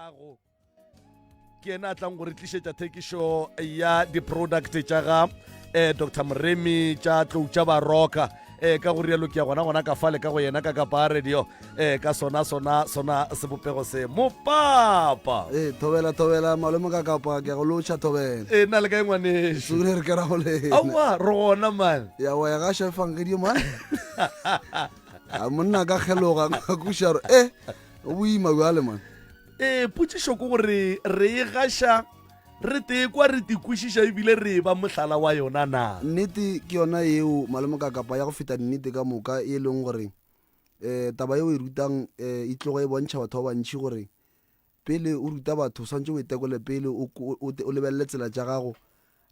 gago ke yena a tlang go re tlišetša thekišo ya di-product tša ga eh, dr moremi tša tlou tša baroka eh, ka go rialo ke ya gona gona ka fale ka go yena ka kapa radio eh, ka sona sona sona sebopego se mopapa ee thobela thobela malome ka kapa ke go lotšha thobela e na le kae ngwaneso sule re kera go lena aowa re gona man ya wa ya ga shefangedi man a monna ka kgeloga ka kuša gore e o boima bjale man Ee, potšišo ke gore re e gaša re tee kwa re tikwešiša ebile re ba mohlala wa yona na? Nnete ke yona yeo malome ka kapa ya go feta nnete ka moka e leng gore um taba yeo e rutang um e tloga e bontšha batho ba bantši gore pele o ruta batho o swantše o itekole pele o lebelele tsela tša gago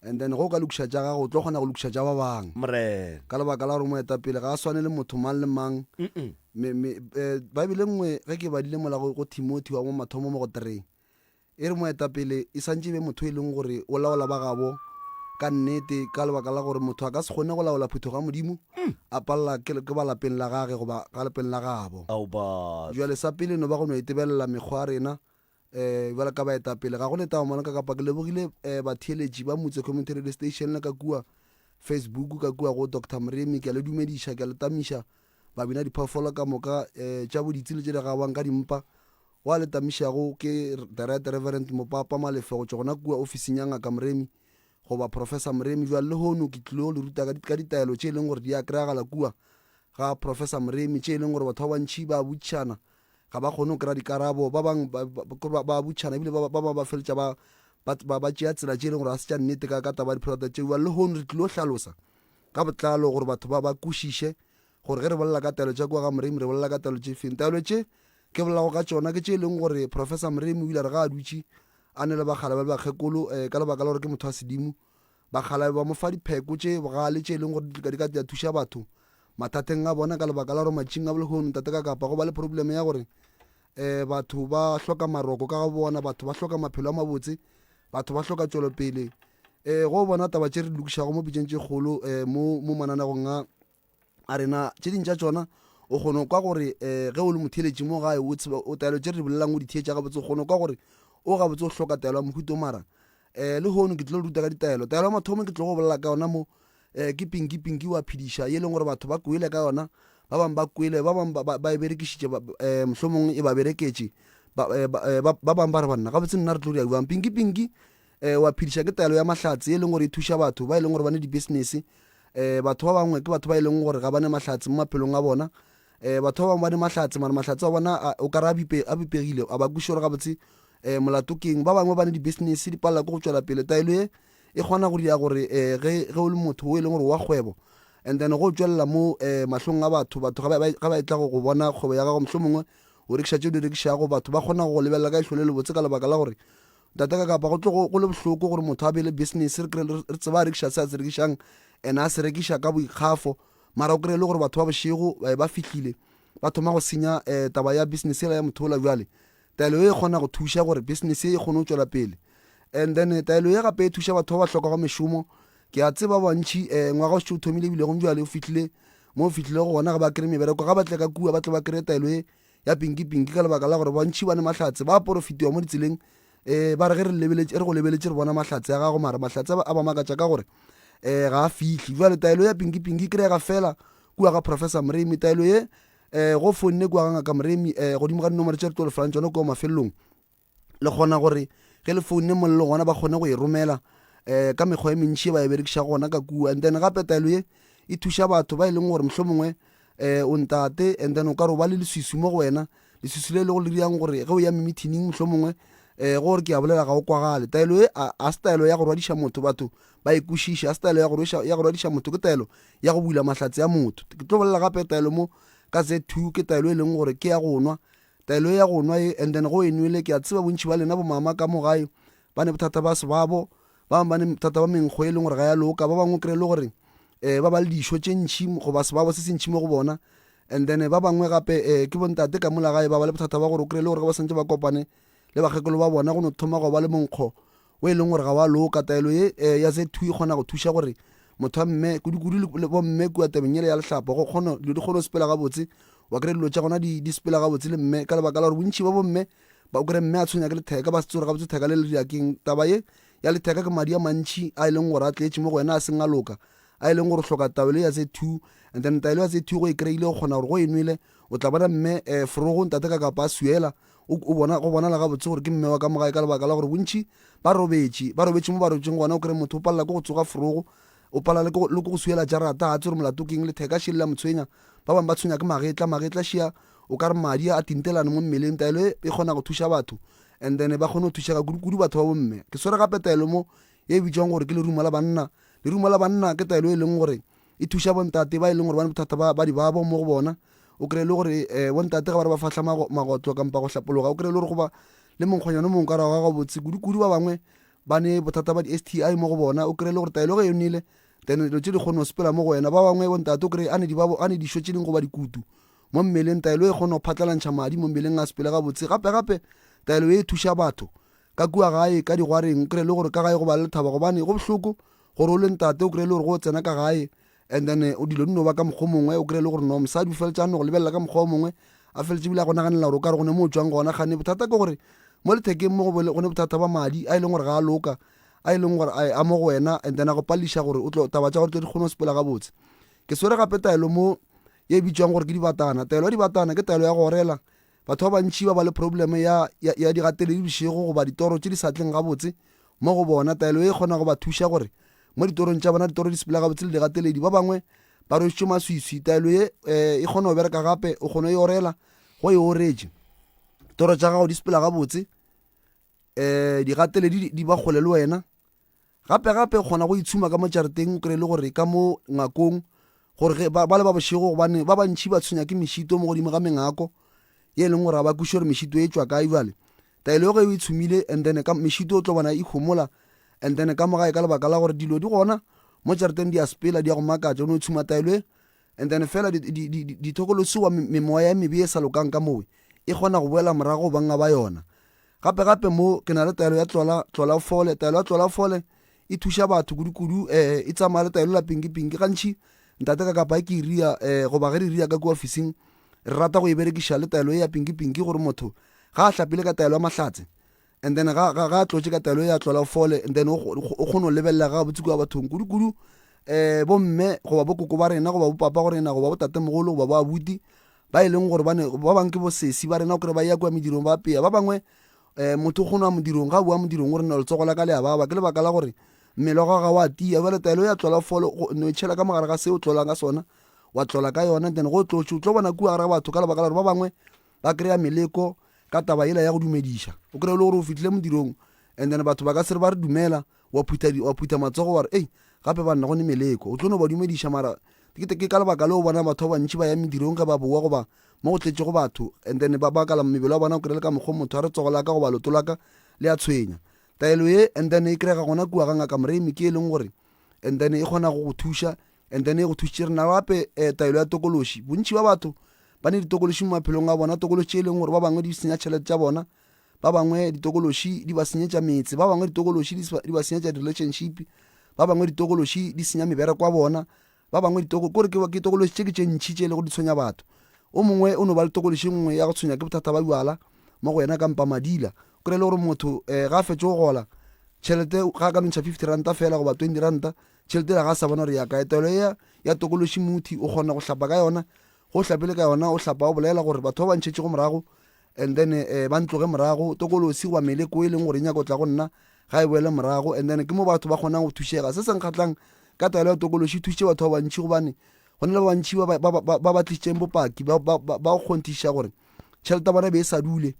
and then go ka lokiša tša gago o tlo kgona go lokiša tša ba bangwe Morena. Ka lebaka la gore moetapele ga a swane le motho mang le mang. Me, me, eh, Baebele nngwe ge ke badile mola go, go Timothy wa mo mathomo mo go three e re moetapele e santše e be motho e leng gore o laola ba gabo ka nnete, ka lebaka la gore motho a ka se kgone go laola phuthego ya Modimo a palela ke, ke ba lapeng la gage goba ka lapeng la gabo. Ao batho. Bjale sa pele no ba go no itebelela mekgwa ya rena um bjalo ka baetapele ga go le taba ka kapa ke lebogile um batheeletši ba motse community radio station le ka kua facebook ka kua go dr moremi ke a le dumediša ke a le tamiša babina diphoofolo ka moka um tša boditsi le tše di gabang ka dimpa wa le tamišago ke the right reverend mopapa malefe go tšwa gona kua ofising ya ngaka moremi goba Professor Moremi. Bjale lehono ke tlilo le ruta ka ditaelo tše e leng gore di a kry-agala kua ga Professor Moremi, tše e leng gore batho ba bantši ba botšišana ga ba kgone go kry-a dikarabo, ba bangwe ba botšišana ebile ba bangwe ba feletša ba ba tšea tsela tše e leng gore ga se tša nnete ka taba ya di-product tšeo. Bjale lehono re tlilo hlalosa ka botlalo gore batho ba ba kwešiše gore ge re bolela ka taelo tša kua ga Moremi re bolela ka taelo tše feng. Taelo tše ke bolelago ka tšona ke tše e leng gore Professor Moremi o ile a re ga a dutše a ne le bakgalabe le bakgekolo um ka lebaka la gore ke motho wa sedimo. Bakgalabe ba mo fa dipheko tše bogale tše e leng gore di ka thuša batho mathateng a bona ka lebaka la gore matšing a bolehono ntate ka kapa go ba le problem ya gore um batho ba hloka maroko ka ga bona, batho ba hloka maphelo a mabotse, batho ba hloka tšwelopele. Um go bona taba tše re di lokišago mo pitšeng tše kgolo um mo mo mananegong a a rena tše ding tša tšona o kgona go kwa gore um ge o le motheeletši mo gae o tseba o taelo tše re di bolelang o di theetša gabotse o kgona go kwa gore o gabotse o hloka taelo ya mohuta o mara um lehono ke tlilo ruta ka ditaelo. Taelo ya mathomo ke tlo go bolela ka yona mo um ke pinki pinki wa phediša ye e leng gore batho ba kwele ka yona ba bangwe ba kwele ba bangwe ba e berekišitše um mohlomongwe e ba bereketše ba bangwe ba re banna gabotse nna re tlo dira bjang. Pinki pinki um wa phediša ke taelo ya mahlatse e leng gore e thuša batho ba e leng gore ba ne di-business um batho ba bangwe ke batho ba e leng gore ga ba ne mahlatse mo maphelong a bona um batho ba bangwe ba ne mahlatse mara mahlatse a bona o kare a bipegile a ba kweše gore gabotse um molato keng ba bangwe ba ne di-business di palela ke go tšwela pele taelo e e kgona go dira gore um ge ge o le motho o e leng gore wa kgwebo and then go tšwelela mo um mahlong a batho batho ga ba e tla go bona kgwebo ya gago mohlomongwe o rekiša tše o di rekišago batho ba kgona go lebelela ka ihlo le lebotse ka lebaka la gore Ntate ka kapa go tlo go le bohloko gore motho a be le business re kry re tseba a rekiša se a se rekišang and a se rekiša ka boikgafo mara o kry le gore batho ba bošego eh, ba fihlile ba thoma go senya um taba ya business ela ya motho ola bjale taelo e kgona go thuša gore business e kgone go tšwela pele and then eh, taelo ye gape e thuša batho ba ba hlokago mešomo ke a tseba bantši um ngwaga o šetše o thomile ebile gong bjale o fihlile mo o fihlile go gona ga ba kry mebereko ga ba tle ka kua ba tle ba kry taelo e ya pinki-pinki ka lebaka la gore bantši ba ne mahlatse ba porofitiwa mo ditseleng um ba re ge re lebeletše re go lebeletše re bona mahlatse a gago mara mahlatse a ba makatša ka gore um ga a fihle jale taelo ya pinki-pinki e kry-ega fela kua ga professor moremi taelo ye um go fonne kua ga ngaka moremi um godimo ga dinomoro tše re tlo lefelang tsone kua mafelelong Le kgona gore ge le founne mollo gona ba kgone go e romela um ka mekgwa e mentši e ba e berekiša gona ka kua. And then gape taelo ye e thuša batho ba e leng gore mohlomongwe um o ntate and then o ka re o ba le leswiswi mo go wena, leswiswi le e lego le dirang gore ge o ya meethining mohlomongwe um gore ke a bolela ga o kwagale. Taelo ye a se taelo ya go rwadiša motho, batho ba e kwešiše, a se taelo ya go rweša ya go rwadiša motho, ke taelo ya go bula mahlatse a motho. Ke tlo bolela gape taelo mo ka Z2 ke taelo e leng gore ke ya go nwa. Taelo ye ya go nwa ye, and then go e nwele, ke a tseba bontši ba lena bomama ka mo gae ba ne bothata ba sebabo, ba bangwe ba ne bothata ba menkgo e leng gore ga ya loka, ba bangwe o kry-e le gore um ba ba le dišo tše ntši goba sebabo se se ntši mo go bona, and then ba bangwe gape um ke bontate ka mola gae ba ba le bothata ba gore o kry-e le gore ge ba santše ba kopane le bakgekolo ba bona go no thoma go ba le monkgo o e leng gore ga wa loka. Taelo ye eh, ya Z2 e kgona go thuša gore motho wa mme kudu-kudu le bomme kua tabeng yela ya lehlapa go kgona dilo di kgone go sepela gabotse wa kry dilo tša gona di, di sepela gabotse le mme ka lebaka la gore bontši ba bomme Ba o kry mme a tshwenya ke letheka, ba se tsore gabotse theka le le ria keng. Taba ye ya letheka ke madi a mantši a e leng gore a tletše mo go wena a seng a loka, a e leng gore o hloka taelo ya Z2 and then taelo ya Z2 go e kry-ile o kgona gore go e nwele o tla bona mme um forogo ntate ka kapa a swiela o bona go bonala gabotse gore ke mme wa ka mo gae ka lebaka la gore bontši ba robetše ba robetše mo ba robetšeng gona o kry motho o palela ke go tsoga forogo o palela le ke go swiela jarata ga a tsere molato keng letheka šele la mo tshwenya ba bangwe ba tshwenya ke magetla magetla šia o ka re madi a tintelane mo mmeleng taelo e e kgona go thuša batho and then ba kgone go thušega kudu-kudu batho ba bomme ke swere gape taelo mo ye e bitšwang gore ke lerumo la banna lerumo la banna ke taelo e leng gore e thuša bontate ba e leng gore ba ne bothata ba ba dibabo mo go bona o kry-e le gore um bontate ga ba re ba fahla magotlo kampa go hlapologa o kry-e le gore go ba le monkgonyane o mongwe ka rago gabotse kudu-kudu ba bangwe ba ne bothata ba di-s t i mo go bona o kry-e le gore taelo ge e nele then dilo tse di kgone go sepela mo go wena ba bangwe bontate o kry-e a ne dibabo a ne dišo tše dingwe goba dikutu mo mmeleng taelo e kgone go phatlalantšha madi mo mmeleng a sepele gabotse gape gape taelo e thuša batho ka kua gae ka digwareng o kry-e le gore ka gae go ba le lethabo gobane go bohloko gore o le ntate o kry-e le gore go tsena ka gae and then o dilo di no ba ka mokgwa o mongwe o kry-e le gore no mosadi o feletša a no go lebelela ka mokgwa o mongwe a feletše ebile a go naganela gore o ka re go ne mo o tswang gona gane bothata ke gore mo lethekeng mo go ne bothata ba madi a e leng gore ga a loka a e leng gore a mo go wena and then a go paleliša gore o tlo taba tša gore tlo di kgone go sepela gabotse ke swere gape taelo mo ye e bitswang gore ke dibatana taelo ya dibatana ke taelo ya go orela Batho ba bantši ba ba le probleme ya, ya, ya digateledi bošego goba ditoro tše di sa tleng gabotse mo go bona. Taelo ye e kgona go ba thuša gore mo ditorong tša bona ditoro di sepela gabotse le digateledi. Ba bangwe ba rwešitšwe maswiswi. Taelo ye eh, e kgona go bereka gape, o kgona e orela go e oretše. Toro tša gago di sepela gabotse, eh, digateledi di ba kgole le wena. Gape gape o kgona go itshuma ka mo jarateng o kry-e le gore ka mo ngakong gore ge ba, ba le ba bošego gobane ba bantši ba tshwenya ke mešito mo godimo ga mengako ye e leng gore ga ba kweše gore mešito e tšwa kae bjale taelo ge o e tshumile and then ka mešito o tlo bona e homola and then ka mo gae ka lebaka la gore dilo di gona mo jarateng di a sepela di ya go makatša o no tshuma taelo e and then fela dithokolosi goba memoya e mebe e sa lokang ka mowe e kgona go boela morago go banga ba yona Gape gape mo ke na le taelo ya tlola tlola fole. Taelo ya tlola fole e thuša batho kudu-kudu um e tsamaya le taelo la pinki-pinki. Gantši ntate ka kapa ke e ria um goba ge re ria ka kua ofising re rata go e berekiša le taelo e ya pinki-pinki gore motho ga a hlapile ka taelo ya mahlatse and then ga ga a tlotše ka taelo ya tlola fole and then o kgone go lebelela ga botse kua bathong kudu-kudu um bomme goba bokoko ba rena goba bopapa go rena goba botatemogolo goba bo abuti ba e leng gore ba ne ba bangwe ke bosesi ba rena o kry ba ya kua medirong ba apea ba bangwe um motho o kgone wa modirong ga a boa modirong o re no letsogo la ka le a baba ke lebaka la gore mmele wa gago ga wa tia bjale taelo ya tlola folo no e tšhela ka mogare ga se o tlolang ka sona wa tlola ka yona then go tlotše o tlo bona kua gare ga batho ka lebaka la gore ba bangwe ba kry-a meleko ka taba yela ya go dumediša o kry-e le gore o fihlile modirong and then batho ba ka se re ba re dumela wa phutha wa phutha matsogo wa re ei gape banna go ne meleko o tlo no ba dumediša mara ke ka lebaka leo bona batho ba bantši ba ya medirong ge ba boa goba mo go tletšego batho and then ba bakala mebele wa bona o kry-e le ka mokgwa motho a re tsogo la ka goba leoto la ka le a tshwenya taelo ye and then e kry-ega gona kua ga ngaka Moremi ke e leng gore and then e kgona go go thuša and then e go thušitše rena gape um taelo ya tokološi bontši ba batho ba ne ditokološi mo maphelong a bona tokološi tše e leng gore ba bangwe di senya tšhelete tša bona ba bangwe ditokološi di ba senyetša metse ba bangwe ditokološi di ba senyetša di-relationship ba bangwe ditokološi di senya mebereko wa bona ba bangwe ditoko kore ke tokološi tše ke tše ntšhi tše e lego di tshwenya batho o mongwe o no ba le tokološi nngwe ya go tshwenya ke bothata ba bjala mo go yena kampa madila o kry-e le gore motho um ga a fetše go gola tšhelete ga a ka nontšha 50 ranta fela goba 20 ranta tšhelete la ga a sa bona gore ya kae taelo ya ya tokološi muthi o kgona go hlapa ka yona go hlapile ka yona o hlapa o bolela gore batho ba ba ntšhetšego morago and then eh, ba ntloge morago tokolosi goba meleko e leng gore e nyaka go tla go nna ga e boele morago and then ke mo batho ba kgonang go thušega se se nkgatlang ka taelo ya tokološi e thušitše batho ba bantši gobane go na le ba bantši ba ba tlisitšeng bopaki ba go kgonthiša gore tšhelete ya bona e be e sa dule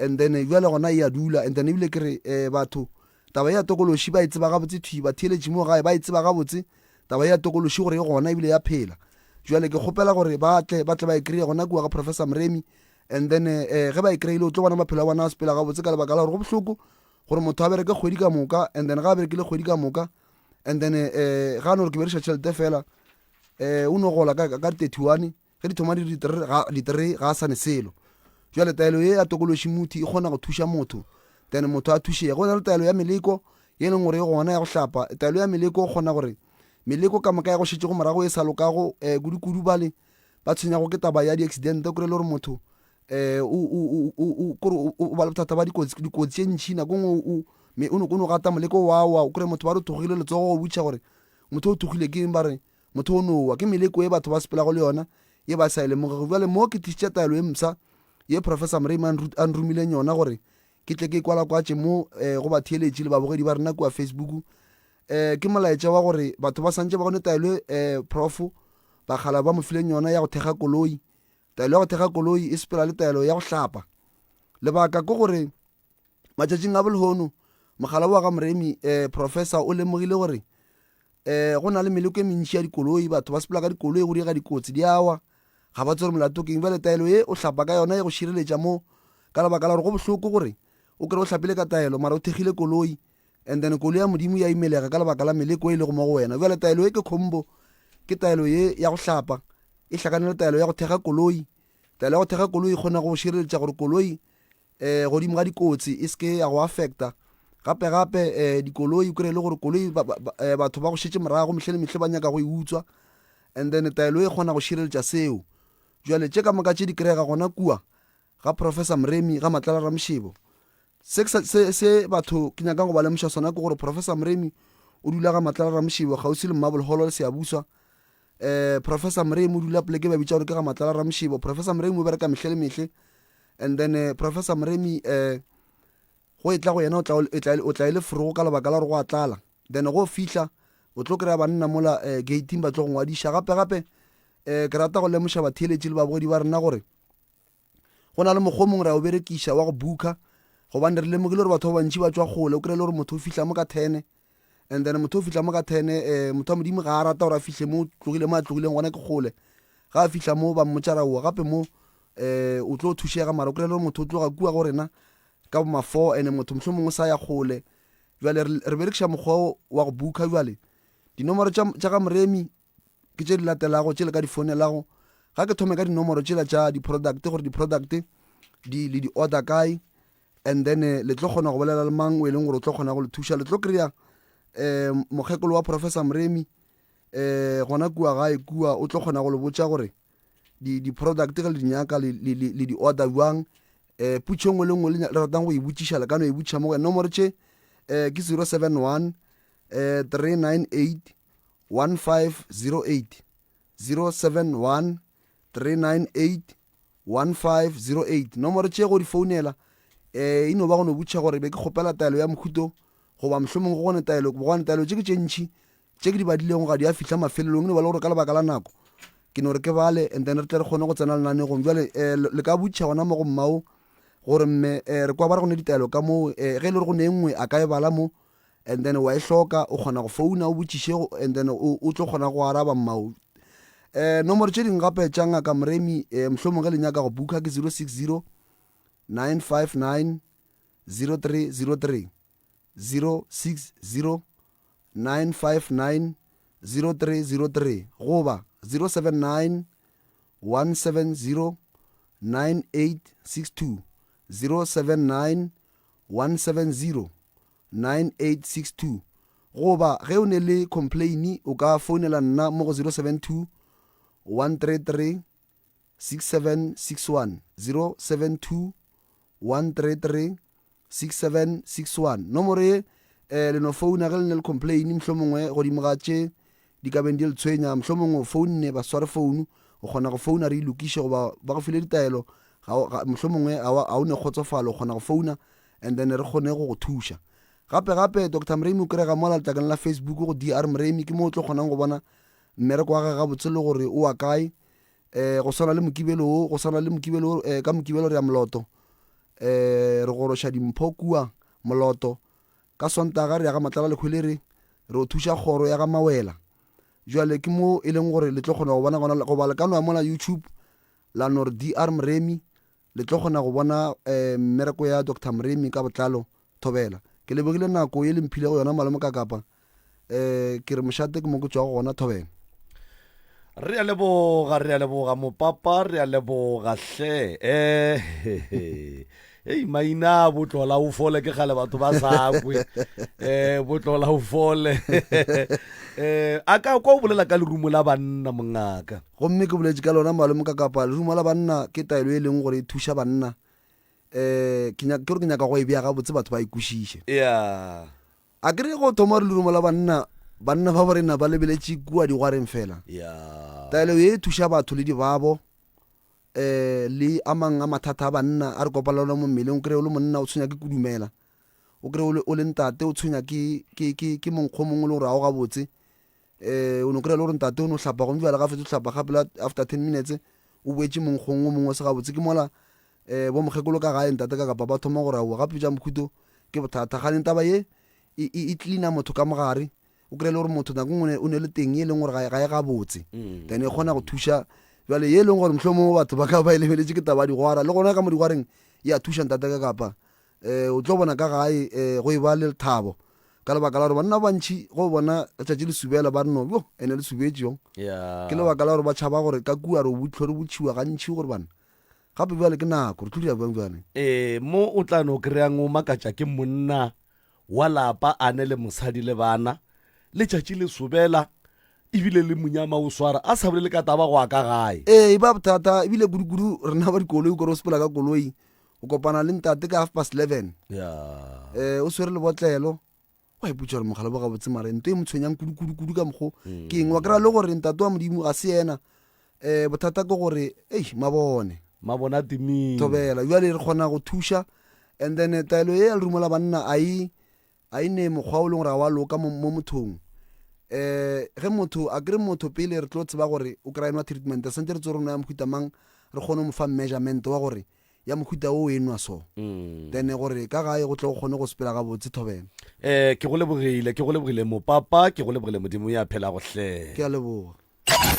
and then bjale gona e a dula and then ebile ke re um batho taba ya tokološi ba e tseba gabotse thwi batheeletši mo gae ba e tseba gabotse taba ya tokološi gore e gona ebile ya phela jale ke kgopela gore ba tle ba tle ba e kry-e gona kua ga professor Moremi and then eh, ge ba e kry-ile o tlo bona maphelo a bona a sepela gabotse ka lebaka la gore go bohloko gore motho a bereke kgwedi ka moka and then ga a berekile kgwedi ka moka and then eh, ga a no re ke bereša tšhelete fela eh, o no gola ka, ka 31 ge di thoma di di-three ga a sane selo jale taelo ye ya tokološi muthi e kgona go thuša motho then motho a thušege go na le taelo ya meleko ye e leng gore e gona ya go hlapa taelo ya meleko o kgona gore meleko ka moka ya go šetšego morago e sa lokago um kudu-kudu bale ba tshwenyago ke taba ya di-accident o kry-e le gore motho um o, o, o, kore o ba le bothata ba dikotsi, dikotsi tše ntšhi nako nngwe o, me o no gata moleko wa wa, o kry motho ba re o thogile letsogo, o botšiša gore motho o thogile ke eng, ba re motho o no wa. Ke meleko e batho ba sepelago le yona ye ba sa e lemogego. Bjale mo ke tlišitše taelo e mpsha ye Professor Moremi a nromileng yona gore ke tle ke kwalakwatše mo um go batheeletši le babogedi ba rena kua Facebook. Um ke molaetša wa gore batho ba santše ba gone taelo e um Prof Bakgala ba mo fileng yona ya go thekga koloi. Taelo ya go thekga koloi e sepela le taelo ya go hlapa. Lebaka ke gore matšatšing a bolehono mogala wa ga Moremi um Professor o lemogile gore um go na le meleko e mentši ya dikoloi, batho ba sepela ka dikoloi go diega dikotsi di awa, ga ba tsere molato keng. Bjale taelo ye o hlapa ka yona e go šireletša mo, ka lebaka la gore go bohloko gore o kry o hlapile ka taelo mara o thekgile koloi and then koloi ya Modimo ya imelega ka lebaka la meleko e lego mo go wena. Bjale taelo ye ke combo, ke taelo ye ya go hlapa e hlakane le taelo ya go thekga koloi. Taelo ya go thekga koloi e kgona go šireletša gore koloi um godimo ga dikotsi e seke ya go affecta. Gape gape um dikoloi o kry-e le gore koloi batho ba go šetše morago mehle le mehle ba nyaka go e utswa, and then taelo e kgona go šireletša seo. Jwale tše ka moka tše di kry-ega gona kua ga Professor Moremi ga Matlala Ramšebo. Se, se, se batho ke nyakang go ba lemoša sona ke gore Professor Moremi o dula ga Matlala Ramšebo kgauswi le Marble Hall le Siyabuswa. Um Professor Moremi o dula poleke ba bitša gore ke ga Matlala Ramšebo. Professor Moremi o bereka mehle le mehle, and then uh, Professor Moremi um go e tla go yena o tla o tla e le forogo ka lebaka la gore go a tlala. Then go fihla o tlo kry-a banna mola um gating ba tlo go ngwadiša. Gape gape um ke rata go lemoša batheeletši le babogedi ba rena gore go na le mokgwa o mongwe re a o berekiša wa go booka, gobane re lemogile gore batho ba bantši ba tšwa kgole. O kry-e le gore motho o fihla mo ka ten, and then motho o fihla mo ka ten, um motho wa Modimo ga a rata gore a fihle mo tlogile mo a tlogileng gona ke kgole. Ga a fihla mo ba mmotša ra oa gape mo um o tlo thušega, mara o kry-e le gore motho o tloga kua go rena ka bo ma four, and motho mohlomongwe o sa ya kgole. Bjale re berekiša mokgwa wa go booka. Bjale dinomoro tša ga Moremi ke tše di latelago tše le ka di founelago. Ga ke thome ka dinomoro tšela tša di-product gore di-product di le di order kae, and then eh, le tlo kgona go bolela le mang o e leng gore o tlo kgona go le thuša. Le tlo kry-a um mokgekolo wa Professor Moremi um gona kua gae kua, o tlo kgona go le botša gore di-product ge le di nyaka le di order bjang. Um putšo e nngwe le nngwe le ratang go e botšiša le ka no e botšiša mo go yena. Nomoro tše um ke 071 um 398 1508, 071 398 1508. Nomoro tše go di founela um e no ba go no botšiša gore be ke kgopela taelo ya mohuto goba mohlomongwe go gone taelo, gobane taelo tše ke tše ntši tše ke di badilego ga di a fihla mafelelong, e no ba le gore ka lebaka la nako ke no re ke bale and then re tle re kgone go tsena lenanegong. Bjale um le ka botšiša gona mo go mmao gore mme um re kwa ba re go ne ditaelo ka moo, um ge e le gore go ne e nngwe a ka e bala mo, and then wa e hloka o kgona go founa o botšiše and then o tlo kgona go araba mmao. Um nomoro tše dingwe gape tša ngaka Moremi um mohlomongwe ge le nyaka go booka ke 060 959 0303, 060 959 0303 goba 079 170 9862, 079 170 9862 goba ge o ne le complain o ka founela nna mo go 072 133 6761, 072 133 6761. Nomoro ye eh, le no founa ge le ne le complain mohlomongwe godimo ga tše di ka beng di le tshwenya, mohlomongwe o founne ba sware founu, o kgona go founa re e lokiše, goba ba go file ditaelo mohlomongwe ga o ne kgotsofalo, o kgona go founa and then re kgone go go thuša. Gape gape Doctor Moremi o kry-ega mola letlakaleng la Facebook go DR Moremi, ke mo o tlo kgonang go bona mmereko wa gage gabotse le gore o wa kae. Um go swana le Mokibelo wo, go swana le Mokibelo wo, um ka Mokibelo re ya Moloto, um re goroša dimpho kua Moloto. Ka Sontaga re ya ga Matlala Lekhwelere, re o thuša kgoro ya ga Mawela. Jwale ke mo e leng gore le tlo kgona go bona gona, goba le ka no ya mola YouTube la no re DR Moremi, Le tlo kgona go bona mmereko ya Doctor Moremi ka botlalo. Thobela. Ke lebogile nako ye le mphilego yona malome Kakapa. Ke re mošate ke mo ke tšwago gona. Thobela. Re a leboga, re a leboga mopapa, re a leboga hle. Eh, Ei, maina a botlola o fole ke kgale batho ba sa kwe. Eh, botlola o fole. Eh, a ka kwa o bolela ka lerumo la banna mongaka. Gomme ke boletše ka lona malome ka kapa lerumo la banna ke taelo e leng gore e thuša banna. Eh, ke nyaka ke gore ke nyaka go e bea gabotse batho ba e kwešiše. Yeah. A ke re go thoma gore lerumo la banna, banna ba borena ba lebeletše kua digwareng fela. Yeah. Taelo ye e thuša batho le dibabo um le a mang a mathata a banna a re kopana le ona mo mmeleng. O kry-e o le monna o tshwenya ke kudumela, o kry-e o le, o le ntate o tshwenya ke, ke, ke, ke monkgo o mongwe e le gore ga o gabotse. Um o no kry-a le gore ntate o no hlapa gomme bjale ga fetsa go hlapa gape after ten minutes o boetše monkgong o mongwe o se gabotse. Ke mola um bo mokgekolo ka gae ntate ka kapa ba thoma gore aowa gape bja mokhuto ke bothata. Kgane taba ye e, e, e cleaner motho ka mogare. O kry-e le gore motho nako nngwe o ne le teng e leng gore ga e gabotse, then e kgona go thuša. Bjale ye e leng gore mohlomongwe batho ba ka ba e lebeletše ke taba ya digwara, le gona ka mo digwareng e a thuša ntate ka kapa um o tlo bona ka gae um go e ba le lethabo ka lebaka la gore banna ba bantši go bona letšatši le subela ba re no yo ene le subetše yo. Ke lebaka la gore ba tšhaba gore ka kua re hlwe re botšiwa gantši gore bana gape bjale ke nako re tlo dira bjang bjale. Ee, mo o tla no kry-ang o makatša ke monna wa lapa a ne le mosadi le bana, letšatši le sobela ebile le monyama o swara a sa bolele ka taba go a ka gae. Ee, e ba bothata ebile kudu-kudu rena ba dikoloi, o kore o sepela ka koloi o kopana le ntate ka half past 11 Yeah. eh, o swere lebotlelo wa ipotša gore mogala bo gabotse mara nto e mo tshwenyang kudu-kudu-kudu ka mokgo ke eng wa kry-a le gore ntate wa modimo ga se yena um bothata ke gore ei mabone Mabone a timile. Thobela. Bjale re kgona go thuša and then eh, taelo ye ya lerumo la banna a e a e ne mokgwa o leng gore ga wa loka mo mo mothong. Eh ge motho a kere motho pele re tlo tseba gore o kry-a enwa treatment santse re tse re nwa ya mohuta mang re kgone go mo fa measurement wa gore ya mohuta o e nwa so then gore ka gae go tle go kgone go sepela gabotse thobela. Eh ke go lebogile ke go lebogile mopapa ke go lebogile modimo ya phelago hle. Ke a leboga.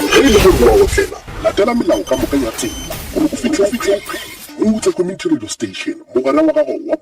Ge e le gore o a otlela, latela melao ka moka ya tsela gore o fihle o phela. Mutse Community Radio Station, mogwera wa gago wa.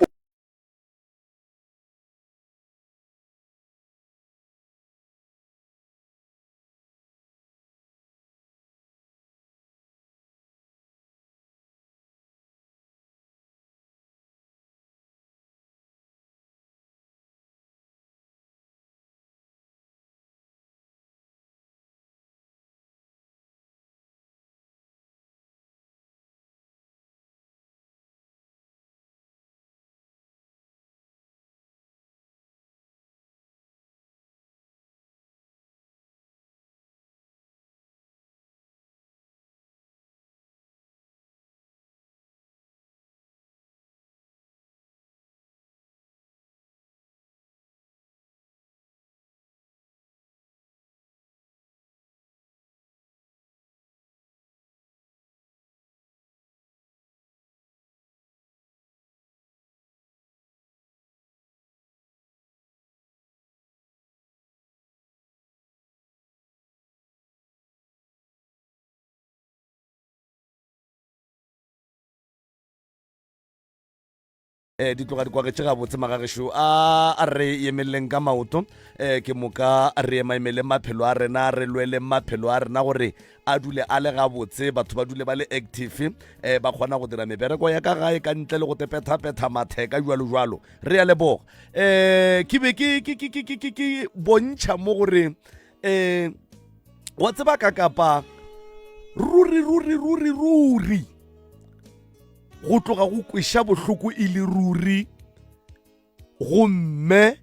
Eh, di tloga di kwagetše gabotse magagešo a a re emeleleng ka maoto um ke moka re emaemeleng maphelo a rena re lweleng maphelo a rena gore a dule a le gabotse batho ba dule ba le active um ba kgona go dira mebereko ya ka gae ka ntle le go tepethapetha matheka jalo jalo re ya leboga um ke be ke bontšha mo gore um wa tseba ka kapa ruri ruri ruri ruri go tloga go kweša bohloko e le ruri gomme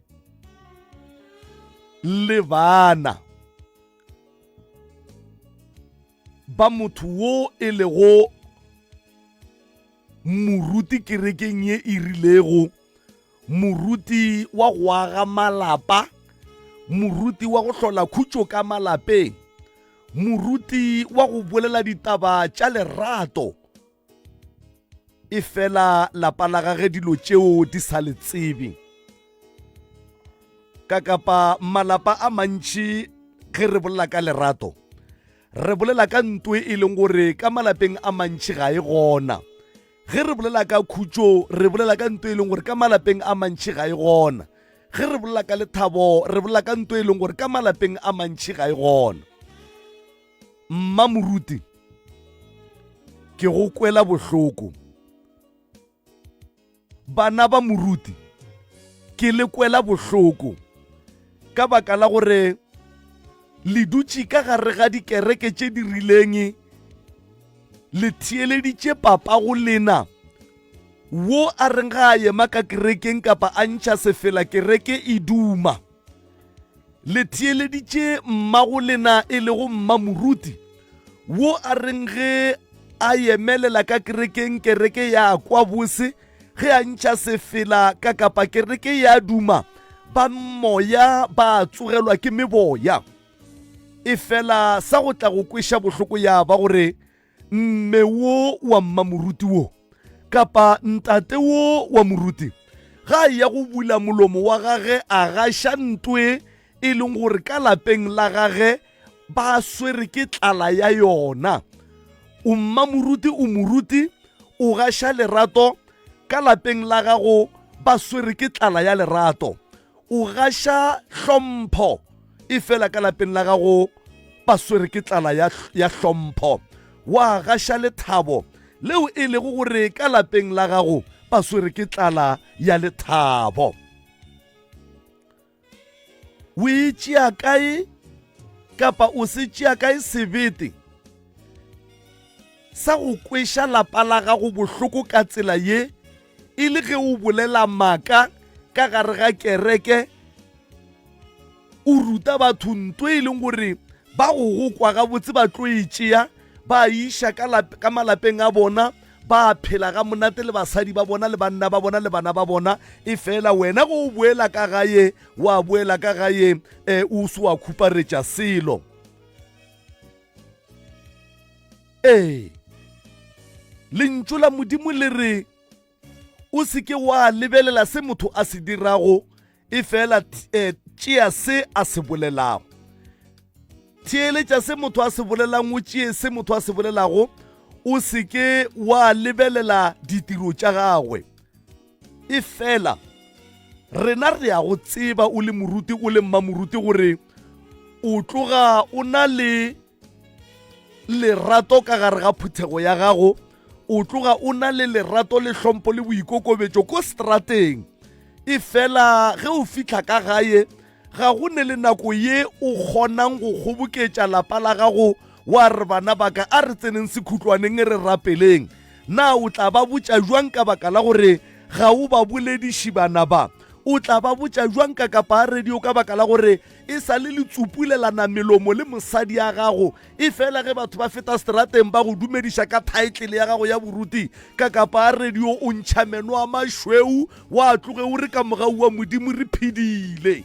le bana ba motho wo e lego moruti kerekeng ye e rilego moruti wa go aga malapa moruti wa go hlola khutšo ka malapeng moruti wa go bolela ditaba tša lerato e fela lapa la gage dilo tšeo di sa le tsebe ka kapa malapa a mantši ge re bolela ka lerato re bolela ka ntwe e leng gore ka malapeng a mantši ga e gona ge re bolela ka khutšo re bolela ka nto e leng gore ka malapeng a mantši ga e gona ge re bolela ka lethabo re bolela ka nto e leng gore ka malapeng a mantši ga e gona mma moruti ke go kwela bohloko. Bana ba moruti, ke le kwela bohloko ka baka la gore le dutše ka gare ga dikereke tše di rileng, le theeleditše papago lena wo a reng ga a ema ka kerekeng kapa a ntšha sefela kereke e duma. Le theeleditše mmago lena e lego mmamoruti wo a reng ge a emelela ka kerekeng kereke ya kwa bose ge a ntšha sefela ka kapa kereke ya duma ba moya ba tsogelwa ke meboya. Efela sa go tla go kweša bohloko ya ba gore mme wo wa mmamoruti wo kapa ntate wo wa moruti ga a ya go bula molomo wa gage a gaša ntwe e leng gore ka lapeng la gage ba swere ke tlala ya yona. O mmamoruti o moruti o gaša lerato ka lapeng la gago ba swere ke tlala ya lerato. O gaša hlompho efela ka lapeng la gago ba swere ke tlala ya, ya hlompho. Wa gaša lethabo leo e lego gore ka lapeng la gago ba swere ke tlala ya lethabo. O e tšea kae kapa o se tšea kae sebete sa go kweša lapa la gago bohloko ka tsela ye e le ge o bolela maaka ka gare ga kereke o ruta batho nto e leng gore ba go go kwa gabotse ba tlo e tšea ba iša ka malapeng a bona ba phela ga monate le basadi ba bona le banna ba bona le bana ba bona e fela wena go o boela ka gae wa boela ka gae um o se wa khuparetša selo. Ee, Lentšu la Modimo le re o se ke wa lebelela se motho a se dirago, e fela eh, tšea se a se bolelago. Theeletša se motho a se bolelang, o tšee se motho a se bolelago, o se ke wa lebelela ditiro tša gagwe. E fela rena re ya go tseba o le moruti o le mmamoruti gore o tloga o na le lerato ka gare ga phuthego ya gago, o tloga o na le lerato le hlompho le boikokobetšo ko strateng. E fela ge o fihla ka gae ga go ne le nako ye o kgonang go kgoboketša lapa la gago wa re bana ba ka a re tseneng sekhutlwaneng re rapeleng. Na o tla ba botša bjang ka baka la gore ga o ba bolediši bana ba? O tla ba botša bjang ka kapa a radio ka baka la gore e sa le le tsupulelana melomo le mosadi ya gago? E fela ge batho ba feta seterateng ba go dumediša ka thaetlele ya gago ya boruti ka kapa a radio o ntšha meno a mašweu wa tloge o re ka mogau wa Modimo re phedile.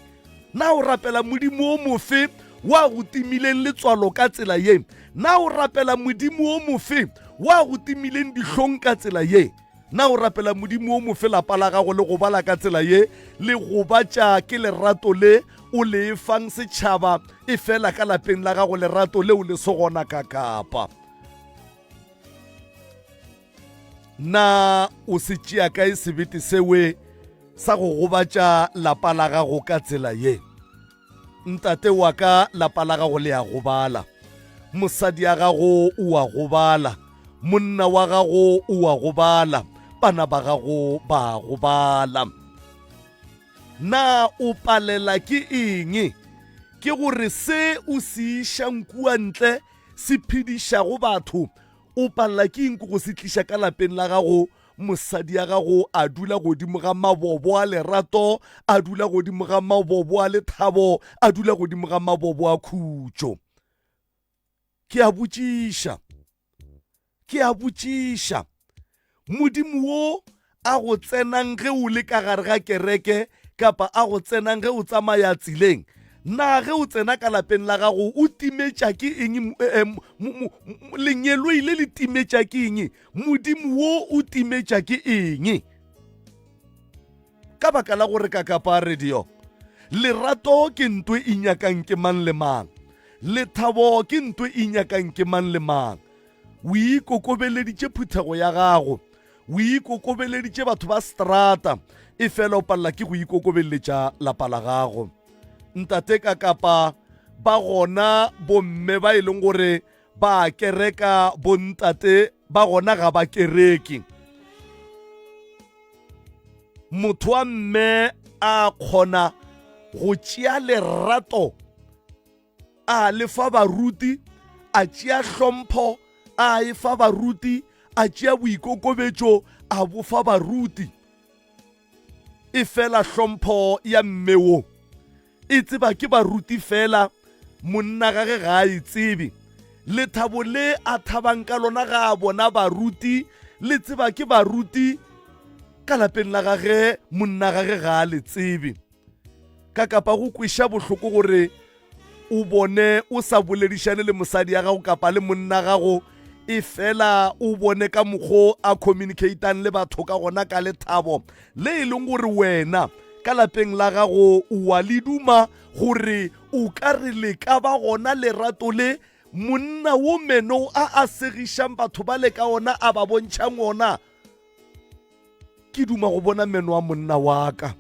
Na o rapela Modimo o mofe wa go timileng letswalo ka tsela ye? Na o rapela Modimo o mofe wa go timileng dihlong ka tsela ye? Na o rapela Modimo o mofe lapa la gago le gobala ka tsela ye le gobatša ke lerato le o le fang setšhaba e fela ka lapeng la gago lerato leo le se gona ka kapa? Na o se tšea kae sebete sewe sa go gobatša lapa la gago ka tsela ye? Ntate wa ka, lapa la gago le a gobala. Mosadi ya gago o a gobala. Monna wa gago o a gobala. Bana ba gago ba a gobala. Na o palela ke eng? Ke gore se o se išang kua ntle se phedišago batho, o palela ke eng ke go se tliša ka lapeng la gago Mosadi ya gago a dula godimo ga mabobo a lerato, a dula godimo ga mabobo a lethabo, a dula godimo ga mabobo a khutšo. Ke a botšiša, ke a botšiša, Modimo wo a go tsenang ge o le ka gare ga kereke kapa a go tsenang ge o tsamaya tseleng, na ge o tsena ka lapeng la gago o timetša ke eng? Eh, eh, lengeloi le le timetša ke eng? Modimo wo o timetša ke eng? Ka baka la gore ka kapa radio, lerato ke nto e nyakang ke mang le mang, lethabo ke nto e nyakang ke mang le mang. O ikokobeleditše phuthego ya gago, o ikokobeleditše batho ba strata, e fela o palela ke go ikokobeletša lapa la gago. Ntate ka kapa ba gona bomme ba e leng gore ba kereka bontate ba gona ga ba kereke. Motho wa mme a kgona go tšea lerato a le fa baruti, a tšea hlompho a e fa baruti, a tšea boikokobetšo a bo fa baruti. Efela hlompho ya mme wo e tseba ke baruti fela, monna gage ga a e tsebe. Lethabo le a thabang ka lona ga a bona baruti le tseba ke baruti ka lapeng la gage, monna gage ga a le tsebe. Ka kapa go kweša bohloko gore o bone o sa boledišane le mosadi ya gago kapa le monna gago e fela o bone ka mokgo a communicatang le batho ka gona ka lethabo le e leng gore wena ka lapeng la gago o wa le duma gore o ka re le ka ba gona lerato le monna wo meno a a segišang batho ba le ka ona a ba bontšhang ona. Ke duma go bona meno a monna wa ka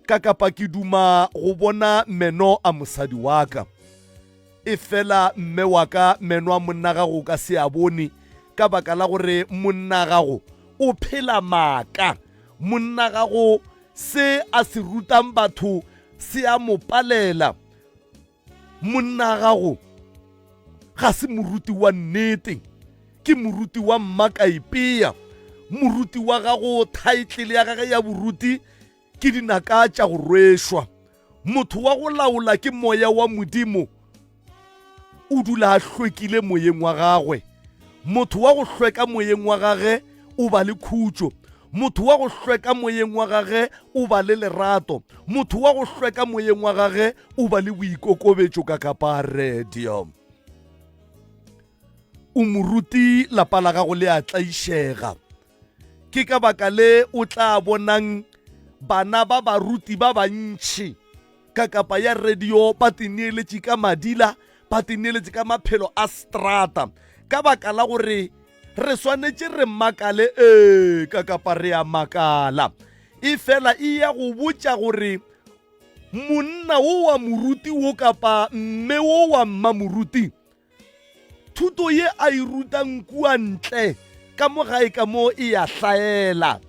ka kapa ke duma go bona meno a mosadi wa ka. Efela mme wa ka meno a monna gago o ka se a bone ka baka la gore monna gago o phela maaka. Monna gago se a se rutang batho se a mo palela. Monna gago ga se moruti wa nnete, ke moruti wa mmakaipea. Moruti wa gago thaetlele ya gage ya boruti ke dinaka tša go rwešwa. Motho wa go laola ke moya wa Modimo, o dula a hlwekile moyeng wa gagwe. Motho wa go hlweka moyeng wa gage o ba le khutšo. Motho wa go hlweka moyeng wa gage o ba le lerato. Motho wa go hlweka moyeng wa gage o ba le boikokobetšo ka kapa radio. O moruti lapa la gago le a tlaišega. Ke ka baka le o tla bonang bana ba baruti ba bantši ka kapa ya radio ba tineeletše ka madila, ba tineeletše ka maphelo a strata, ka baka la gore re swanetše re makale. Ee, ka kapa re a makala, e fela e ya go botša gore monna wo wa moruti wo kapa mme wo wa mmamoruti Thuto ye a e rutang kua ntle ka mo gae ka mo e a hlaela.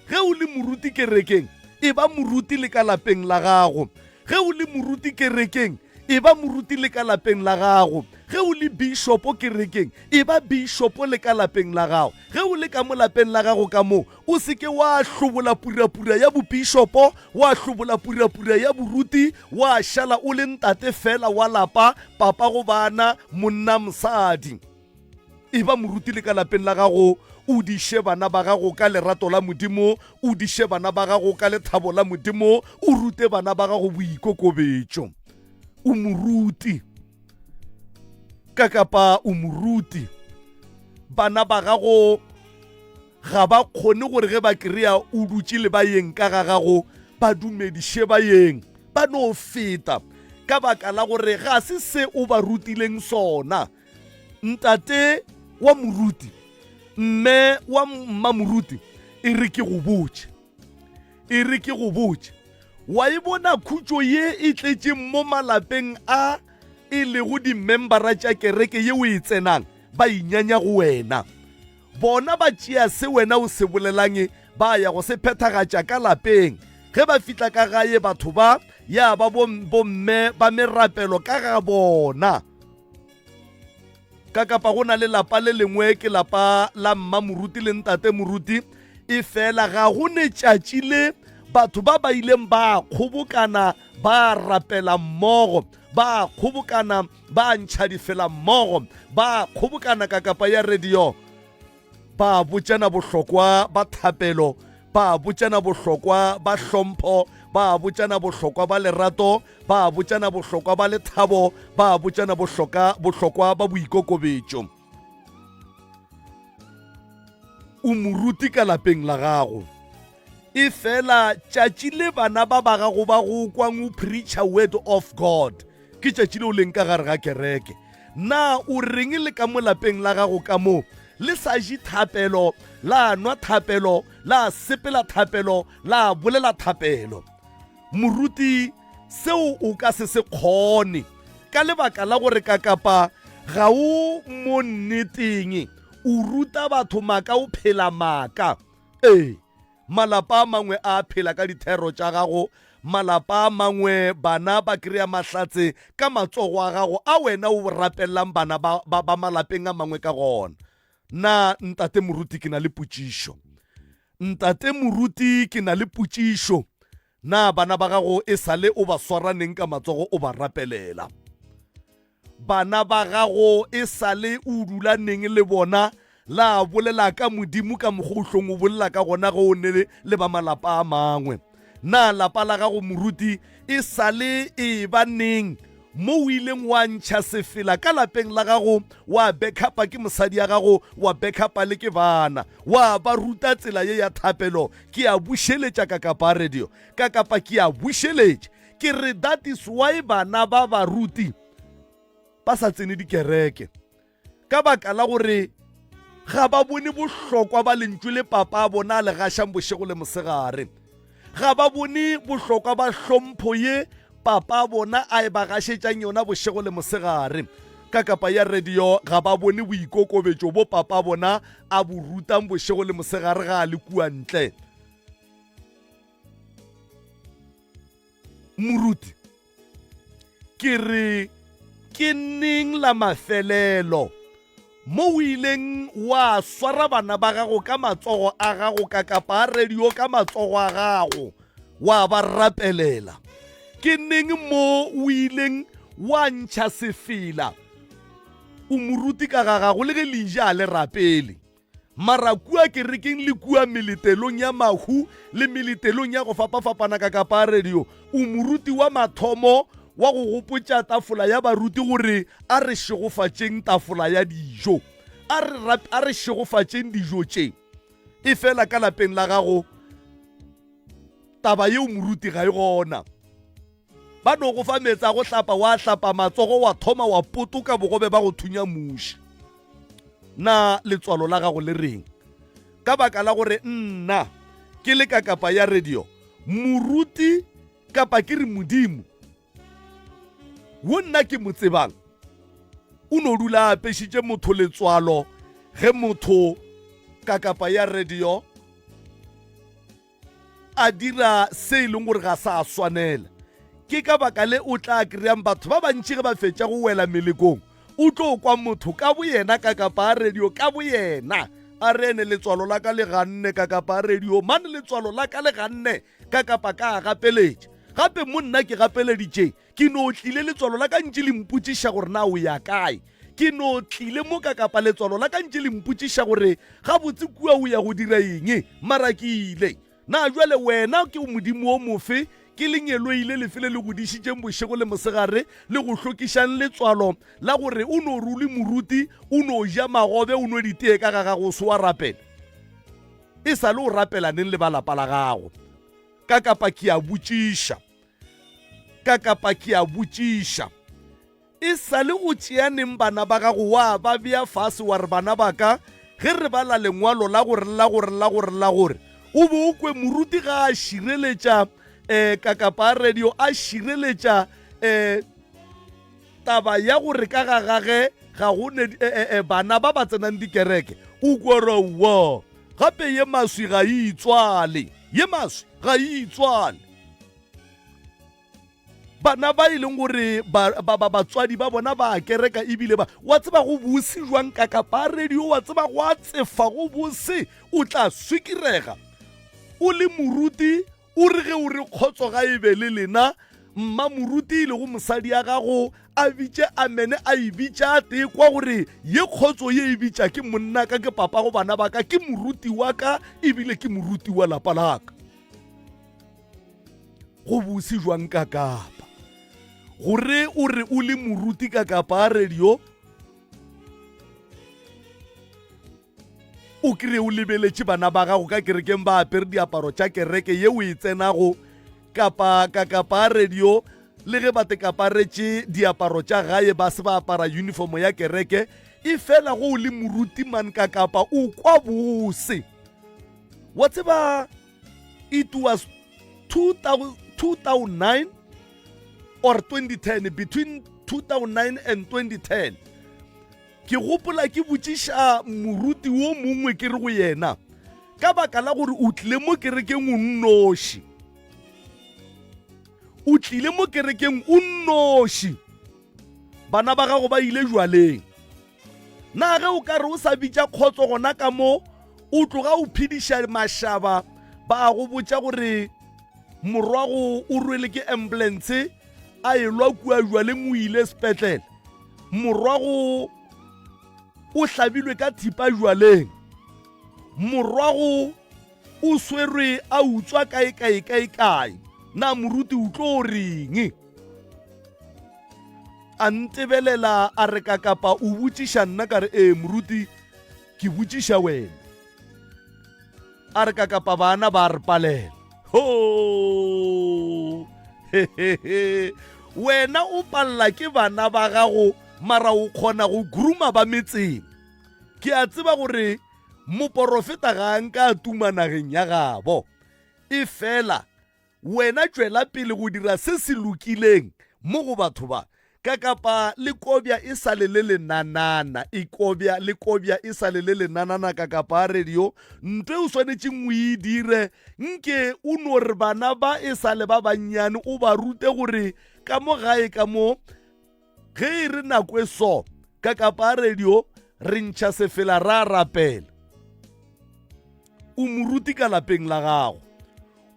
Ge o le moruti kerekeng, e ba moruti le ka lapeng la gago. Ge o le moruti kerekeng, e ba moruti le ka lapeng la gago. Ge o le bishopo kerekeng, e ba bishopo le ka lapeng la gago. Ge o le ka mo lapeng la gago ka mo, O se ke wa hlobola purapura ya bopišopo, wa hlobola purapura ya boruti, wa šala o le ntate feela wa lapa, papa go bana, monna, mosadi. Eba moruti le ka lapeng la gago, o diše bana ba gago ka lerato la Modimo, o diše bana ba gago ka lethabo la Modimo, o rute bana ba gago boikokobetšo. O moruti. Ka kapa o moruti. Bana ba gago ga ba kgone gore ge ba kry-a o dutše le bayeng ka ga gago ba dumediše bayeng, ba no feta ka baka la gore ga se se o ba rutileng sona. Ntate wa moruti, mme wa mmamoruti, e re ke go botše, e re ke go botše, wa e bona khutšo ye e tletšeng mo malapeng a e lego dimembara tša kereke ye o e tsenang, ba inyanya go wena. Bona ba tšea se wena o se bolelang ba ya go se phethagatša ka lapeng. Ge ba fihla ka gae batho ba ya ba bomme ba merapelo ka ga bona. Ka kapa go na le lapa le lengwe ke lapa la mma moruti le ntate moruti, e fela ga go ne tšatši le batho ba ba ileng ba kgobokana ba rapela mmogo, ba kgobokana ba ntšha difela mmogo, ba kgobokana ka kapa ya radio, ba botšana bohlokwa ba thapelo, ba botšana bohlokwa ba hlompho, ba botšana bohlokwa ba lerato, ba botšana bohlokwa ba lethabo, ba botšana bohloka bohlokwa ba boikokobetšo. O moruti ka lapeng la gago. E fela tšatši le bana ba ba gago ba go kwang o preacher word of God, ke tšatši le o leng ka gare ga kereke. Na o reng le ka mo lapeng la gago ka mo le sa je thapelo, la nwa thapelo, la sepela thapelo, la bolela thapelo? Moruti, seo o ka se se kgone ka lebaka la gore ka kapa ga o mo nneteng, o ruta batho maaka, o phela maaka. Ee. Malapa a mangwe a phela ka dithero tša gago. Malapa a mangwe bana ba kry-a mahlatse ka matsogo a gago a wena o rapelelang bana ba, ba, ba malapeng a mangwe ka gona. Na ntate moruti ke na le potšišo. Ntate moruti ke na le potšišo. Na bana ba gago e sa le o ba swara neng ka matsogo o ba rapelela? Bana ba gago e sa le o dula neng le bona la bolela ka Modimo ka mokgwa o hlong o bolela ka gona ge o ne le ba malapa a mangwe? Na lapa la gago moruti e sa le e ba neng mo o ileng wa ntšha sefela ka lapeng la gago wa backupa ke mosadi ya gago wa backupa le ke bana wa ba ruta tsela ye ya thapelo? Ke a bušeletša ka kapa radio ka kapa ke a bušeletša ke re that is why bana ba baruti ba sa tsene dikereke ka baka la gore ga ba bone bohlokwa ba lentšu le papa a bona a le gašang bošego le mosegare. Ga ba bone bohlokwa ba hlompho ye papa a bona a e ba gašetšang yona bošego le mosegare. Ka kapa ya radio ga ba bone boikokobetšo bo papa a bona a bo rutang bošego le mosegare ga a le kua ntle. Moruti, ke re ke neng la mafelelo mo o ileng wa swara bana ba gago ka matsogo a gago ka kapa a radio ka matsogo a gago wa ba rapelela? Ke neng mo o ileng wa ntšha sefela o moruti ka ga gago le ge le ja le rapele? Mara kua kerekeng le kua meletelong ya mahu le meletelong ya go fapafapana ka kapa radio, o moruti wa mathomo wa go gopotša tafola ya baruti gore a re šegofatšeng tafola ya dijo, a re, a re šegofatšeng dijo tše. Efela ka lapeng la gago taba yeo moruti ga e gona. Ba no go fa meetse a go hlapa, wa hlapa matsogo, wa thoma wa potoka bogobe ba go thunya muši. Na letswalo la gago le reng? Ka baka la gore nna ke le ka kapa ya radio, moruti kapa ke re Modimo wo nna ke mo tsebang o no dula a apešitše motho letswalo ge motho ka kapa ya radio a dira se e leng gore ga sa swanela. Ke ka baka le o tla kry-ang batho ba bantši ge ba fetša go wela melekong, o tlo kwa motho ka boyena ka kapa a radio ka boyena a re ene letswalo la ka le ganne ka kapa a radio mane letswalo la ka le ganne ka kapa ka a gapeletša. Gape mo nna ke gapeleditše ke no tlile letswalo la ka ntše le mpotšiša gore na o ya kae. Ke no tlile mo ka kapa letswalo la ka ntše le mpotšiša gore gabotse kua o ya go dira eng, mara ke ile. Na bjale wena ke Modimo wo mofe, ke lengeloi le lefe le le go dišitšeng bošego le mosegare, le go hlokišang letswalo la gore o no re o le moruti, o no ja magobe, o nwe ditee ka ga gago, o se wa rapela? E sa le o rapela neng le ba lapa la gago? Ka kapa ke a botšiša. Ka kapa ke a botšiša. E sa le o tšea neng bana ba gago wa ba bea fase wa re, Bana ba ka, ge re bala lengwalo la gore, la gore, la gore, la gore, o be o kwe moruti ga a šireletša um kakapa a radio, a šireletša um taba ya gore ka ga gage ga go ne eh, eh, bana ba ba tsenang dikereke, o kwa ra wa gape ye maswi ga e itswale, ye maswi ga e itswale. Bana ba e leng gore batswadi ba bona ba kereka ebile ba wa tseba go bose jwang ka kapa radio, wa tseba go a tsefa go bose, o tla swikirega o le moruti o re ge o re kgotso ga e be le lena. Mma moruti e lego mosadi ya gago a bitše amene, a e bitša a tee kwa gore ye kgotso ye e bitša ke monna ka, ke papa go bana ba ka, ke moruti wa ka ebile ke moruti wa lapa laka. Go bose jwang ka kapa gore o re o le moruti ka kapa a radio o kry o lebeletše bana ba gago ka kerekeng ba apere diaparo tša kereke ye o e tsenago kapa ka kapa a radio le ge ba tekaparetše diaparo tša gae ba se ba apara uniformo ya kereke e fela go o le moruti man ka kapa o kwa bose wa tseba. It was 2009 or 2010, between 2009 and 2010. Ke gopola ke botšiša moruti wo mongwe ke re go yena, Ka baka la gore o tlile mo kerekeng o nnoši. O tlile mo kerekeng o nnoši. Bana ba gago ba ile jwaleng. Na ge o ka re o sa bitša kgotso gona ka mo, o tloga o phediša mašaba ba a go botša gore morwago o rwele ke ambulance a elwa kua jwaleng o ile sepetlele, morwago o hlabilwe ka thipa jwaleng, morwago o swerwe a utswa kae kae kae kae. Na moruti o tlo reng? A ntebelela a re kakapa o botšiša nna ka re ee moruti ke botšiša wena. A re kakapa bana ba re palela. Ho! Wena o palela ke bana ba gago mara o kgona go grooma ba metseng. Ke a tseba gore moporofeta ga a nka a tuma nageng ya gabo. Efela Wena tšwela pele go dira se se lokileng mo go batho ba. Ka kapa le kobja e sa le le lenanana, e kobja le kobja e sa le le lenanana ka kapa a radio, nto e o swanetšeng o e dire, nke o no re bana ba e sa le ba bannyane o ba rute gore ka mo gae ka mo, Ge e re nako e so, ka kapa radio re ntšha sefela ra rapela. O moruti ka lapeng la gago.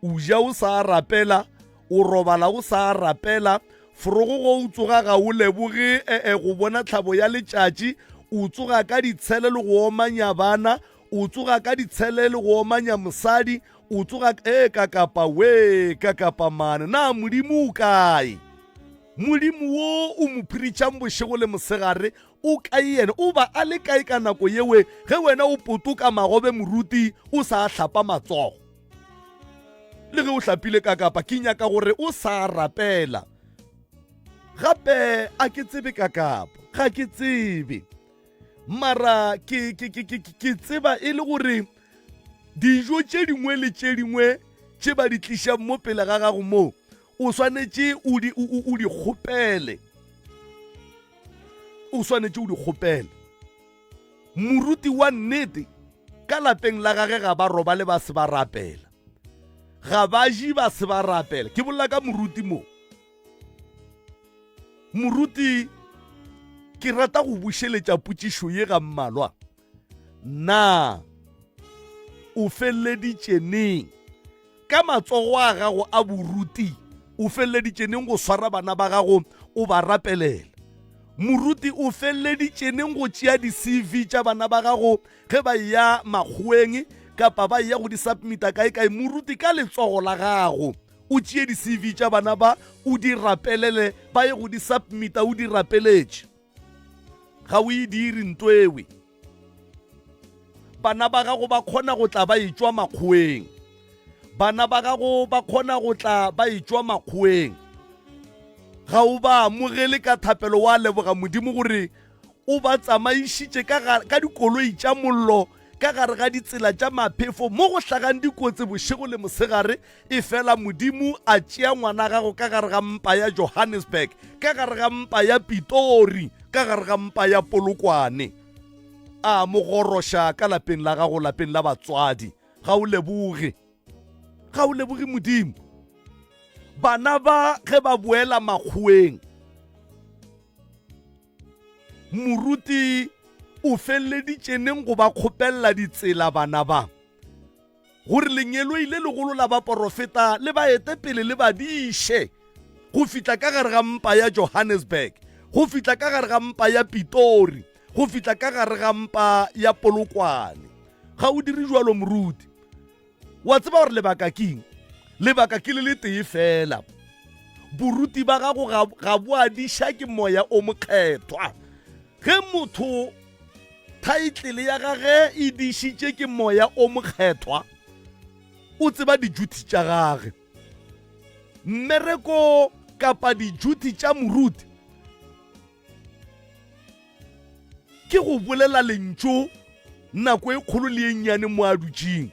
O ja o sa rapela, o robala o sa rapela, forogo go o tsoga ga o leboge ee go bona tlhabo ya letšatši, o tsoga ka ditshele le go omanya bana, o tsoga ka ditshele le go omanya mosadi, o tsoga ee ka kapa wee ka kapa mane. Na Modimo o kae? Modimo wo o mo phirišang bošego le mosegare o kae yena? O ba a le kae ka nako yewe ge wena o potoka magobe moruti o sa hlapa matsogo? Le ge o hlapile ka kapa ke nyaka gore o sa rapela. Gape a ke tsebe ka kapa, ga ke tsebe. Mara ke, ke, ke, ke, ke tseba e le gore dijo tše dingwe le tše dingwe tše ba di tlišang mo pele ga gago mo, o swanetše o di, o, o di kgopele. O swanetše o di kgopele. Moruti wa nnete ka lapeng la gage ga ba robale ba se ba rapela, ga ba je ba se ba rapela. Ke bolela ka moruti mo. Moruti, ke rata go bušeletša potšišo ye ga mmalwa. Na o feleleditše neng ka matsogo a gago a boruti? O feleleditše neng go swara bana ba gago o ba rapelela? Moruti, o feleleditše neng go tšea di-CV tša bana ba gago ge ba eya makgoweng kapa ba eya go di submita kae-kae? Moruti, ka letsogo la gago o tšee di-CV tša bana ba o di rapelele, ba ye go di submita o di rapeletše. Ga o e dire nto ewe. Bana ba gago ba kgona go tla ba etšwa makgoweng. Bana ba gago ba kgona go tla ba etšwa makgoweng. Ga o ba amogele ka thapelo wa leboga Modimo gore o ba tsamaišitše ka, ka dikoloi tša mollo ka gare ga ditsela tša maphefo mo go hlagang dikotsi bošego le mosegare. Efela Modimo a tšea ngwana gago ka gare ga mpa ya Johannesburg, ka gare ga mpa ya Pitori, ka gare ga mpa ya Polokwane, a mo goroša ka lapeng la gago, lapeng la batswadi. Ga o leboge. Ga o leboge Modimo. Bana ba ge ba boela makgoweng, moruti o feleleditše neng go ba kgopelela ditsela bana ba? Gore lengeloi le legolo la baporofeta le ba ete pele le ba diše go fihla ka gare ga mpa ya Johannesburg, go fihla ka gare ga mpa ya Pitori, go fihla ka gare ga mpa ya Polokwane. Ga o dire jwalo moruti. Wa tseba gore lebaka keng? Lebaka ke le letee fela. Boruti ba gago ga, ga bo a diša ke moya o mokgethwa. Ge motho thaetlele ya gage e dišitše ke moya o mokgethwa, o tseba dijuthi tša gage. Mmereko kapa dijuthi tša moruti ke go bolela lentšu nako e kgolo le e nnyane mo a dutšeng.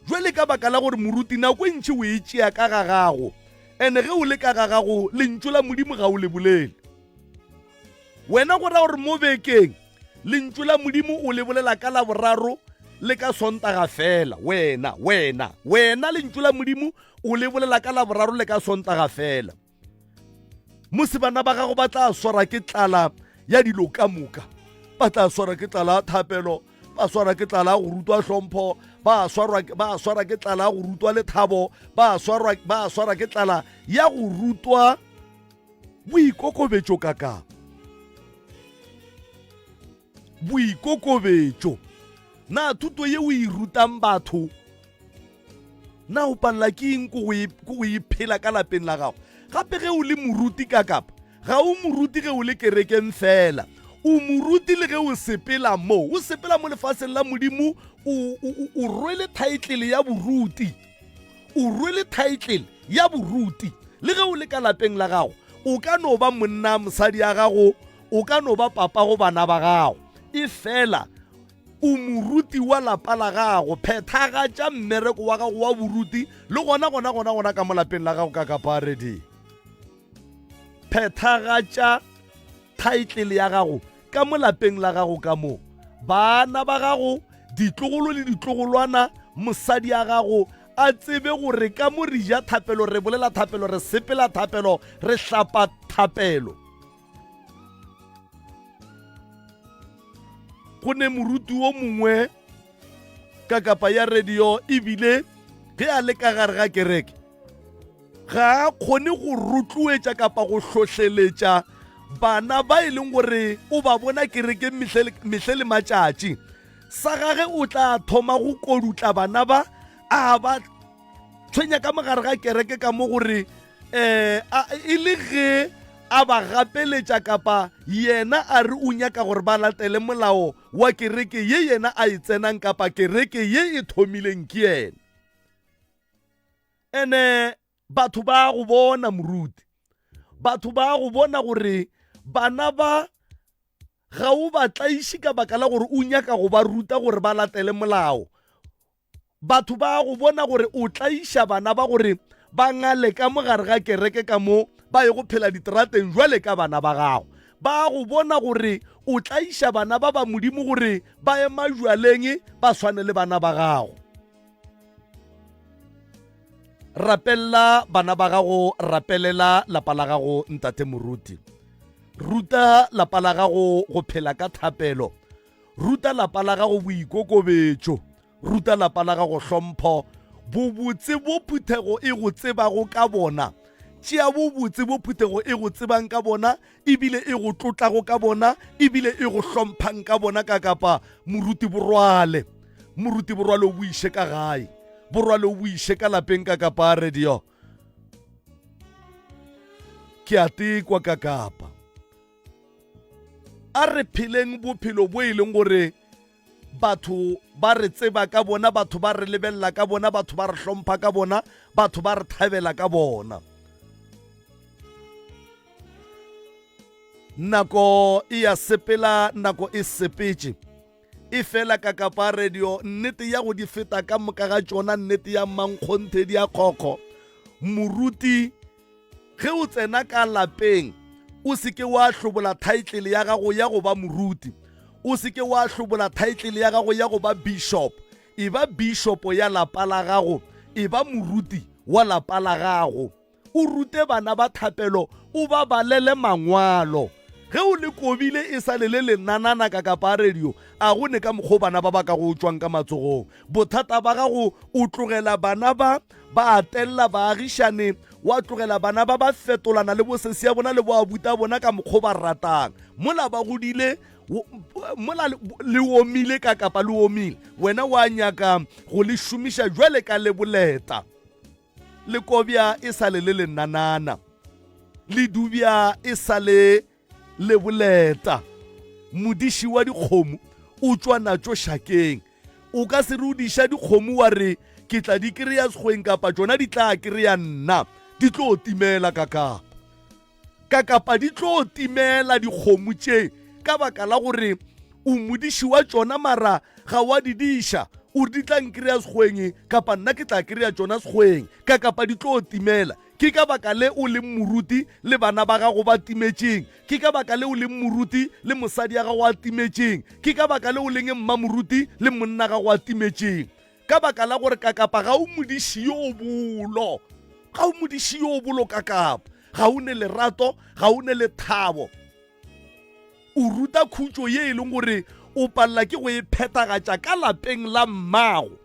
Jwale ka baka la gore moruti nako e ntši o e tšea ka ga gago, ene ge o le ka ga gago lentšu la Modimo ga o le bolele. Wena go ra gore mo bekeng lentšu la Modimo o le bolela ka Laboraro, le ka Sontaga fela. Wena, wena, wena lentšu la Modimo o le bolela ka Laboraro le ka Sontaga fela. Mose bana ba gago ba tla swara ke tlala ya dilo ka moka. Ba tla swara ke tlala ya thapelo, ba swara ke tlala ya go rutwa hlompho, ba swarwa ba swara ke tlala ya go rutwa lethabo, ba swarwa ba swara ke tlala ya go rutwa boikokobetšo kaka. Boikokobetšo. Na thuto ye o e rutang batho na o palela ke eng ko go e phela ka lapeng la gago? Gape ge o le moruti ka kapa ga o moruti ge o le kerekeng fela, o moruti le ge o sepela mo, o sepela mo lefaseng la Modimo, o, o, o rwele thaetlele ya boruti. O rwele thaetlele ya boruti. Le ge o le ka lapeng la gago, o ka no ba monna mosadi ya gago, o ka no ba papa go bana ba gago, efela o moruti wa lapa la gago. Phethagatša mmereko wa gago wa boruti le gona gona gona gona ka mo lapeng la gago ka kaparedi. Phethagatša thaetlele ya gago ka mo lapeng la gago ka mo. Bana ba gago, ditlogolo le ditlogolwana, mosadi ya gago a tsebe gore ka mo re ja thapelo, re bolela thapelo, re sepela thapelo, re hlapa thapelo. Go ne moruti wo mongwe ka kapa ya radio ebile ge a le ka gare ga kereke ga a kgone go rotloetša kapa go hlohleletša bana ba e leng gore o ba bona kerekeng mehle le matšatši. Sa gage o tla thoma go kodutla bana ba a ba tshwenya ka mogare ga kereke ka mo gore um e le ge a ba gapeletša kapa yena a re o nyaka gore ba latele molao wa kereke ye yena a e tsenang kapa kereke ye e thomileng ke yena. Ene batho ba go bona moruti, batho ba go bona gore bana ba ga o ba tlaiše ka baka la gore o nyaka go ba ruta gore ba latele molao. Batho ba go bona gore o tlaiša bana ba gore ba ngale ka mo gare ga kereke ka mo ba ye go phela diterateng jwale ka bana ba gago. Ba go bona gore o tlaiša bana ba ba Modimo gore ba ye majwaleng ba swane le bana ba gago. Rapella bana ba gago, rapelela lapa la gago ntate moruti. Ruta lapa la gago go phela ka thapelo. Ruta lapa la gago boikokobetšo. Ruta lapa la gago hlompho. Bobotse bo phuthego e go tsebago ka bona. Tšea bobotse bo phuthego e go tsebang ka bona, ebile e go tlotlago ka bona, ebile e go hlomphang ka bona ka kapa moruti borwale. Moruti borwale o bo iše ka gae. Borwale o bo iše ka lapeng ka kapa radio. Ke a tekwa ka kapa. A re pheleng bophelo bo e leng gore batho ba re tseba ka bona, batho ba re lebelela ka bona, batho ba re hlompha ka bona, batho ba re thabela ka bona. Nako e ya sepela, nako e sepetše. E fela ka kapa radio, nnete ya go di feta ka moka ga tšona, nnete ya mankgonthe di a kgokgo. Moruti Ge o tsena ka lapeng, o se ke wa hlobola thaetlele ya gago ya go ba moruti. O se ke wa hlobola thaetlele ya gago ya go ba bishop. E ba bishopo ya lapa la gago. E ba moruti wa lapa la gago. O rute bana ba thapelo, o ba balele mangwalo. Ge o le kobile e sa le le lenanana ka kapa radio, a go ne ka mokgwa o bana ba ba ka go tšwang ka matsogong. Bothata ba gago o tlogela bana ba ba atelela baagišane, wa tlogela bana ba ba fetolana le bosesi ya bona le boabuta bona ka mokgwa ba ratang. Mola ba godile, mola le omile ka kapa le omile, wena wa nyaka go le šomiša jwale ka le boleta. Le kobja e sa le le lenanana, le dubja e sa le le boleta. Modiši wa dikgomo o tšwa natšo šakeng. O ka se re o diša dikgomo wa re ke tla di kry-a sekgweng kapa tšona di tla kry-a nna, di tlo timela ka kapa. Ka kapa di tlo timela dikgomo tše ka baka la gore o modiši wa tšona mara ga wa di diša. O re di tla nkry-a sekgweng kapa nna ke tla kry-a tšona sekgweng ka kapa di tlo timela. Ke ka baka le o leng moruti le bana ba gago ba timetšeng. Ke ka baka le o leng moruti le mosadi ya gago a timetšeng. Ke ka baka le o leng mmamoruti le monna gago a timetšeng. Ka baka la gore kakapa ga o modiši yo bolo. Ga o modiši yo bolo kakapa. Ga o ne lerato, ga o ne lethabo. O ruta khutšo ye e leng gore o palela ke go e phethagatša ka lapeng la mmago.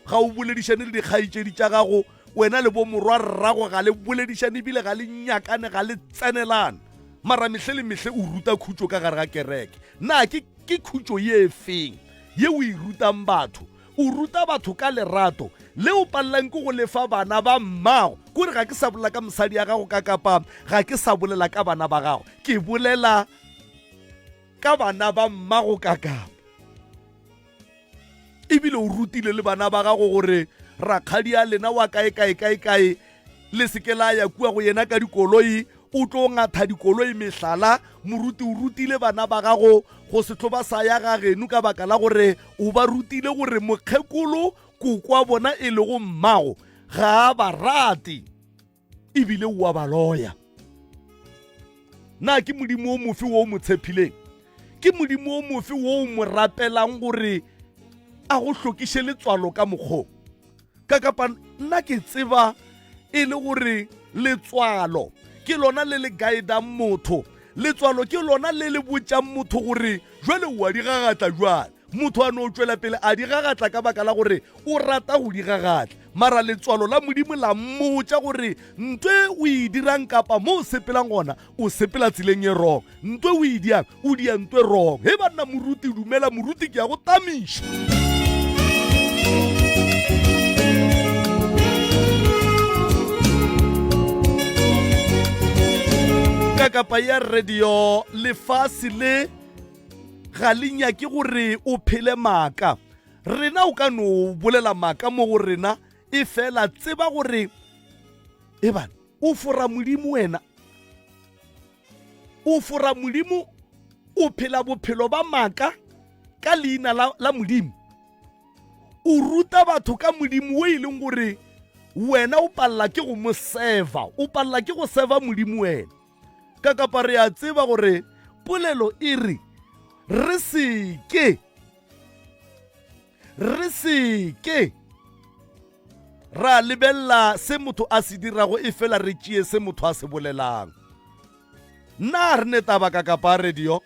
Ga o boledišane le dikgaetšedi tša gago, wena le bomorwa rrago ga le boledišane ebile ga le nyakane, ga le tsenelane. Mara mehle le mehle o ruta khutšo ka gare ga kereke. Na ke, ke khutšo ye feng ye o e rutang batho? O ruta batho ka lerato le o palelang ke go lefa bana ba mmago. Kore ga ke sa bolela ka mosadi ya gago ka kapa ga ke sa bolela ka bana ba gago. Ke bolela ka bana ba mmago ka kapa. Ebile o rutile le bana ba gago gore rakgadi ya lena wa kae kae kae kae le se ke la ya kua go yena ka dikoloi, o tlo ngatha dikoloi mehlala. Moruti o rutile bana ba gago go se tlo ba sa ya ga geno ka baka la gore o ba rutile gore mokgekolo koko wa bona e lego mmago ga a ba rate ebile o a ba loya. Na ke modimo o mofe wo o mo tshepileng? Ke modimo o mofe wo o mo rapelang gore a go hlokiše letswalo ka mokgong? Ka kapa nna ke tseba e le gore letswalo ke lona le le guidang motho, letswalo ke lona le le botšang motho gore jwale o a di gagatla jwale. Motho a no tšwela pele a di gagatla ka baka la gore o rata go di gagatla, mara letswalo la Modimo la mmotša gore ntwe o e dirang kapa mo o sepelang gona o sepela tseleng e wrong. Ntwe o e diang, o dia ntwe wrong. He banna moruti, dumela moruti, ke ya go tamiša. Kakapa ya radio lefase le ga le nyake gore o phele maaka. Rena o ka no bolela maaka mo go rena, e fela tseba gore ebane o fora Modimo wena. O fora Modimo, o phela bophelo ba maaka ka leina la, la Modimo. O ruta batho ka Modimo o e leng gore wena o palela ke go mo seva, o palela ke go seva Modimo wena. Ka kapa re a tseba gore polelo e re re se ke re se ke ra lebelela se motho a se dirago e fela re tšee se motho a se bolelang. Na re ne taba ka kapa radio?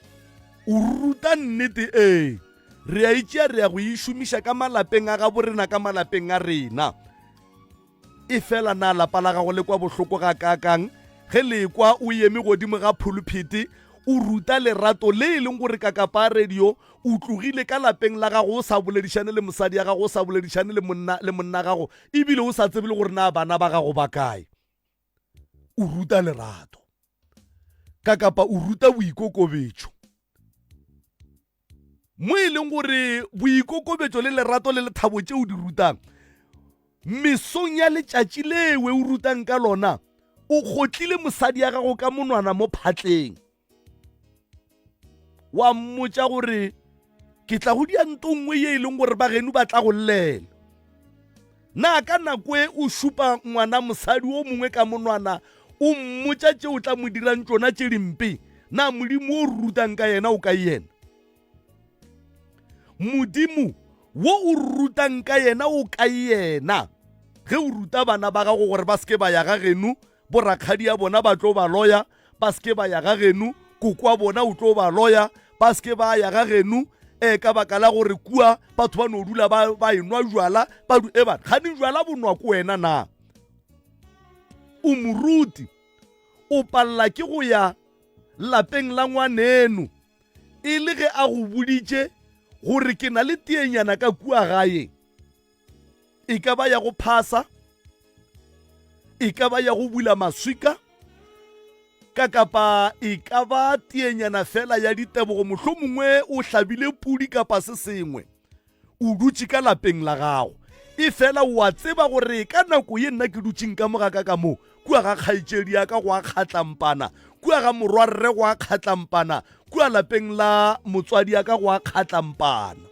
O ruta nnete ee. Re a itšea re ya go e šomiša ka malapeng a gabo rena ka malapeng a rena. E fela na lapa la gago le kwa bohloko gakaakang ge le ekwa o eme godimo ga phuluphiti o ruta lerato le e leng gore kakapa radio o tlogile ka lapeng la gago o sa boledišane le mosadi ya gago o sa boledišane le monna le monna gago ebile o sa tsebe le gore na bana ba gago ba kae? O ruta lerato kakapa o ruta boikokobetšo. Mo e leng gore boikokobetšo le lerato le lethabo tše o di rutang mesong ya letšatši lewe o rutang ka lona, o kgotlile mosadi ya gago ka monwana mo phatleng, wa mmotša gore ke tla go dia nto nngwe ye e leng gore ba geno ba tla go llela. Na ka nako e o šupa ngwana mosadi o mongwe ka monwana, o mmotša tše o tla mo dirang tšona tše dimpe? Na Modimo wo o rutang ka yena o kae yena? Modimo wo o rutang ka yena o kae yena? Ge o ruta bana ba gago gore ba se ke ba ya ga geno, borakgadi ya bona ba tlo ba loya, ba se ke ba ya ga geno, koko wa bona o tlo ba loya, ba se ke ba ya ga geno, e ka baka la gore kua batho ba no dula ba, ba enwa jwala, ba du, e ba, gane jwala bo nwa ko wena na? O moruti, o palela ke go ya lapeng la ngwaneno, e le ge a go boditše gore ke na le tienyana ka kua gae. E ka ba ya go phasa, e ka ba ya go bula maswika, ka kapa e ka ba tienyana fela ya ditebogo, mohlomongwe o hlabile pudi kapa se sengwe, o dutše ka lapeng la gago. E fela o a tseba gore ka nako ye nna ke dutšeng ka mo ga ka ka mo, kua ga kgaetšedi ya ka go a kgatlampana, kua ga morwarre go a kgatlampana, kua lapeng la motswadi ya ka go a kgatlampana.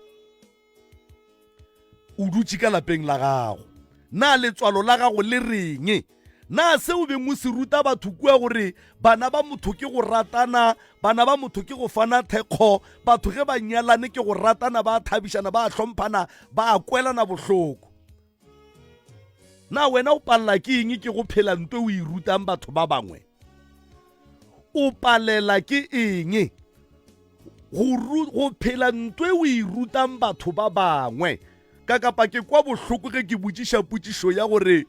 O dutše ka lapeng la gago. Na letswalo la gago le reng? Na se o beng o se ruta batho kua gore bana ba motho ke go ratana, bana ba motho ke go fana thekgo, batho ge ba nyalane ke go ratana, ba thabišana, ba hlomphana, ba kwelana bohloko. Na wena o palela ke eng ke go phela ntwe o e rutang batho ba bangwe? O palela ke eng go, go phela ntwe o e rutang batho ba bangwe? Ka kapa ke kwa bohloko ge ke botšiša potšišo ya gore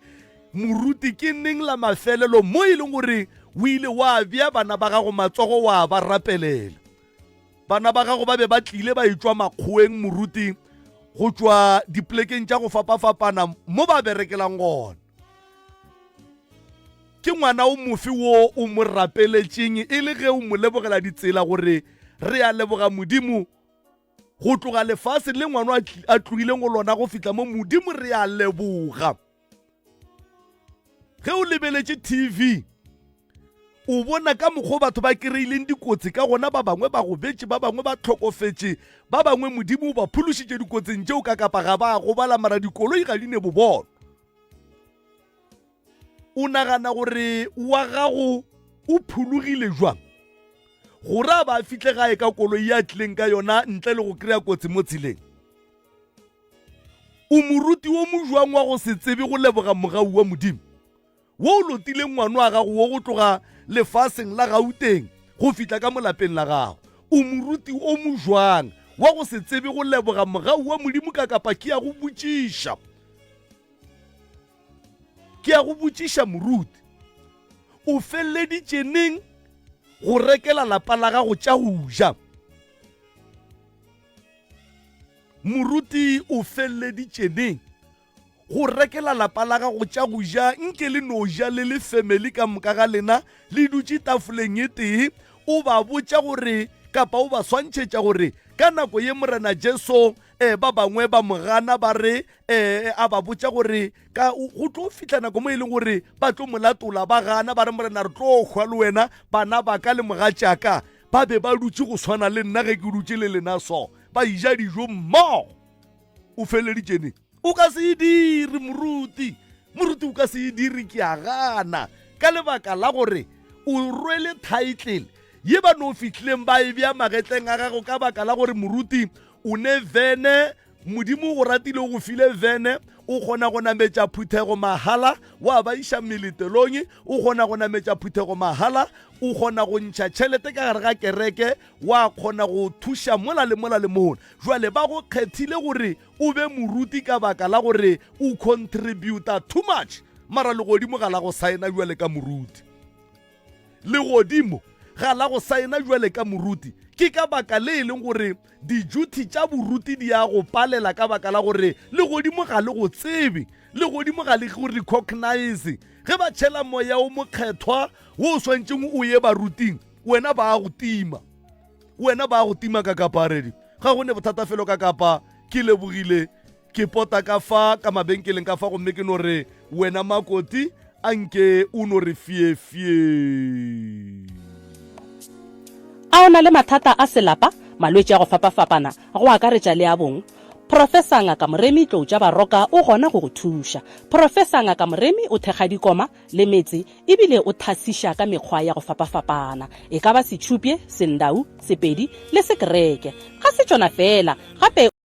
moruti ke neng la mafelelo mo e leng gore o ile wa bea bana ba gago matsogo wa ba rapelela. Bana ba gago ba be ba tlile ba etšwa makgoweng moruti go tšwa dipolekeng tša go fapafapana mo ba berekelang gona. Ke ngwana o mofe wo o mo rapeletšeng e le ge o mo lebogela ditsela gore re a leboga Modimo go tloga lefaseng le ngwana a tlogileng go lona go fihla mo Modimo re a leboga. Ge o lebeletše TV o bona ka mokgwa batho ba kry-ileng dikotsi ka gona, ba bangwe ba gobetše, ba bangwe ba hlokofetše, ba bangwe Modimo o ba phološitše dikotsing tšeo ka kapa ga ba gobala mara dikoloi ga di ne bobona. O nagana gore wa gago o phologile jwang gore a ba a fihle gae ka koloi ya tlileng ka yona ntle le go kry-a kotsi mo tseleng? O moruti wo mojwang wa go se tsebe go leboga mogau wa Modimo wo o lotileng ngwano wa gago wo go tloga lefaseng la Gauteng go fihla ka mo lapeng la gago. O moruti o mojwang wa go se tsebe go leboga mogau wa Modimo ka kapa ke ya go botšiša. Ke ya go botšiša moruti, o feleleditše neng go rekela lapa la gago tša go ja? Moruti o feleleditše neng go rekela lapa la gago tša go ja? Nke le no ja le le family ka moka ga lena le dutše tafoleng e tee, o ba botša gore kapa o ba swantšhetša gore ka nako ye Morena Jesu eh, ba bangwe ba mo gana ba re eh, a ba botša gore ka go tlo fihla nako mo e leng gore ba tlo mo latola ba gana ba re Morena re tlo hwa le wena bana ba ka le mogatšaka ba be ba dutše go swana le nna ge ke dutše le lena so ba ija dijo mmogo. O feleleditše neng? O ka se e dire moruti. Moruti o ka se e dire, ke a gana. Ka lebaka la gore o rwele title ye ba no fihlileng ba e bea magetleng a gago ka baka la gore moruti o ne vene Modimo o go ratile o go file vene o kgona go nametša phuthego mahala wa ba iša meletelong o kgona go nametša phuthego mahala o kgona go ntšha tšhelete ka gare ga kereke wa kgona go thuša mola le mola le mola jwale ba go kgethile gore o be moruti ka baka la gore o contributa too much mara legodimo ga la go saena jwale ka moruti legodimo ga la go saena jwale ka moruti ke ka baka le e leng gore dijuthi tša boruti di ya go palela ka baka la gore legodimo ga le go tsebe legodimo ga le go recognize ge ba tšhela moya o mokgethwa wo o swantšeng o ye baruting wena ba go tima wena ba go tima ka kaparedi ga go ne bothata felo ka kapa ke lebogile ke pota ka fa ka mabenkeleng ka fa gomme ke no re wena makoti a nke o no re fiefie A o na le mathata a selapa, malwetši a go fapafapana, go akaretša le a bong? Professor Ngaka Moremi Tlou tša Baroka o gona go go thuša. Professor Ngaka Moremi o thekga dikoma le metse ebile o thasiša ka mekgwa ya go fapafapana, e ka ba setšhupye, sendau, sepedi le sekereke. Ga se tšona feela, gape.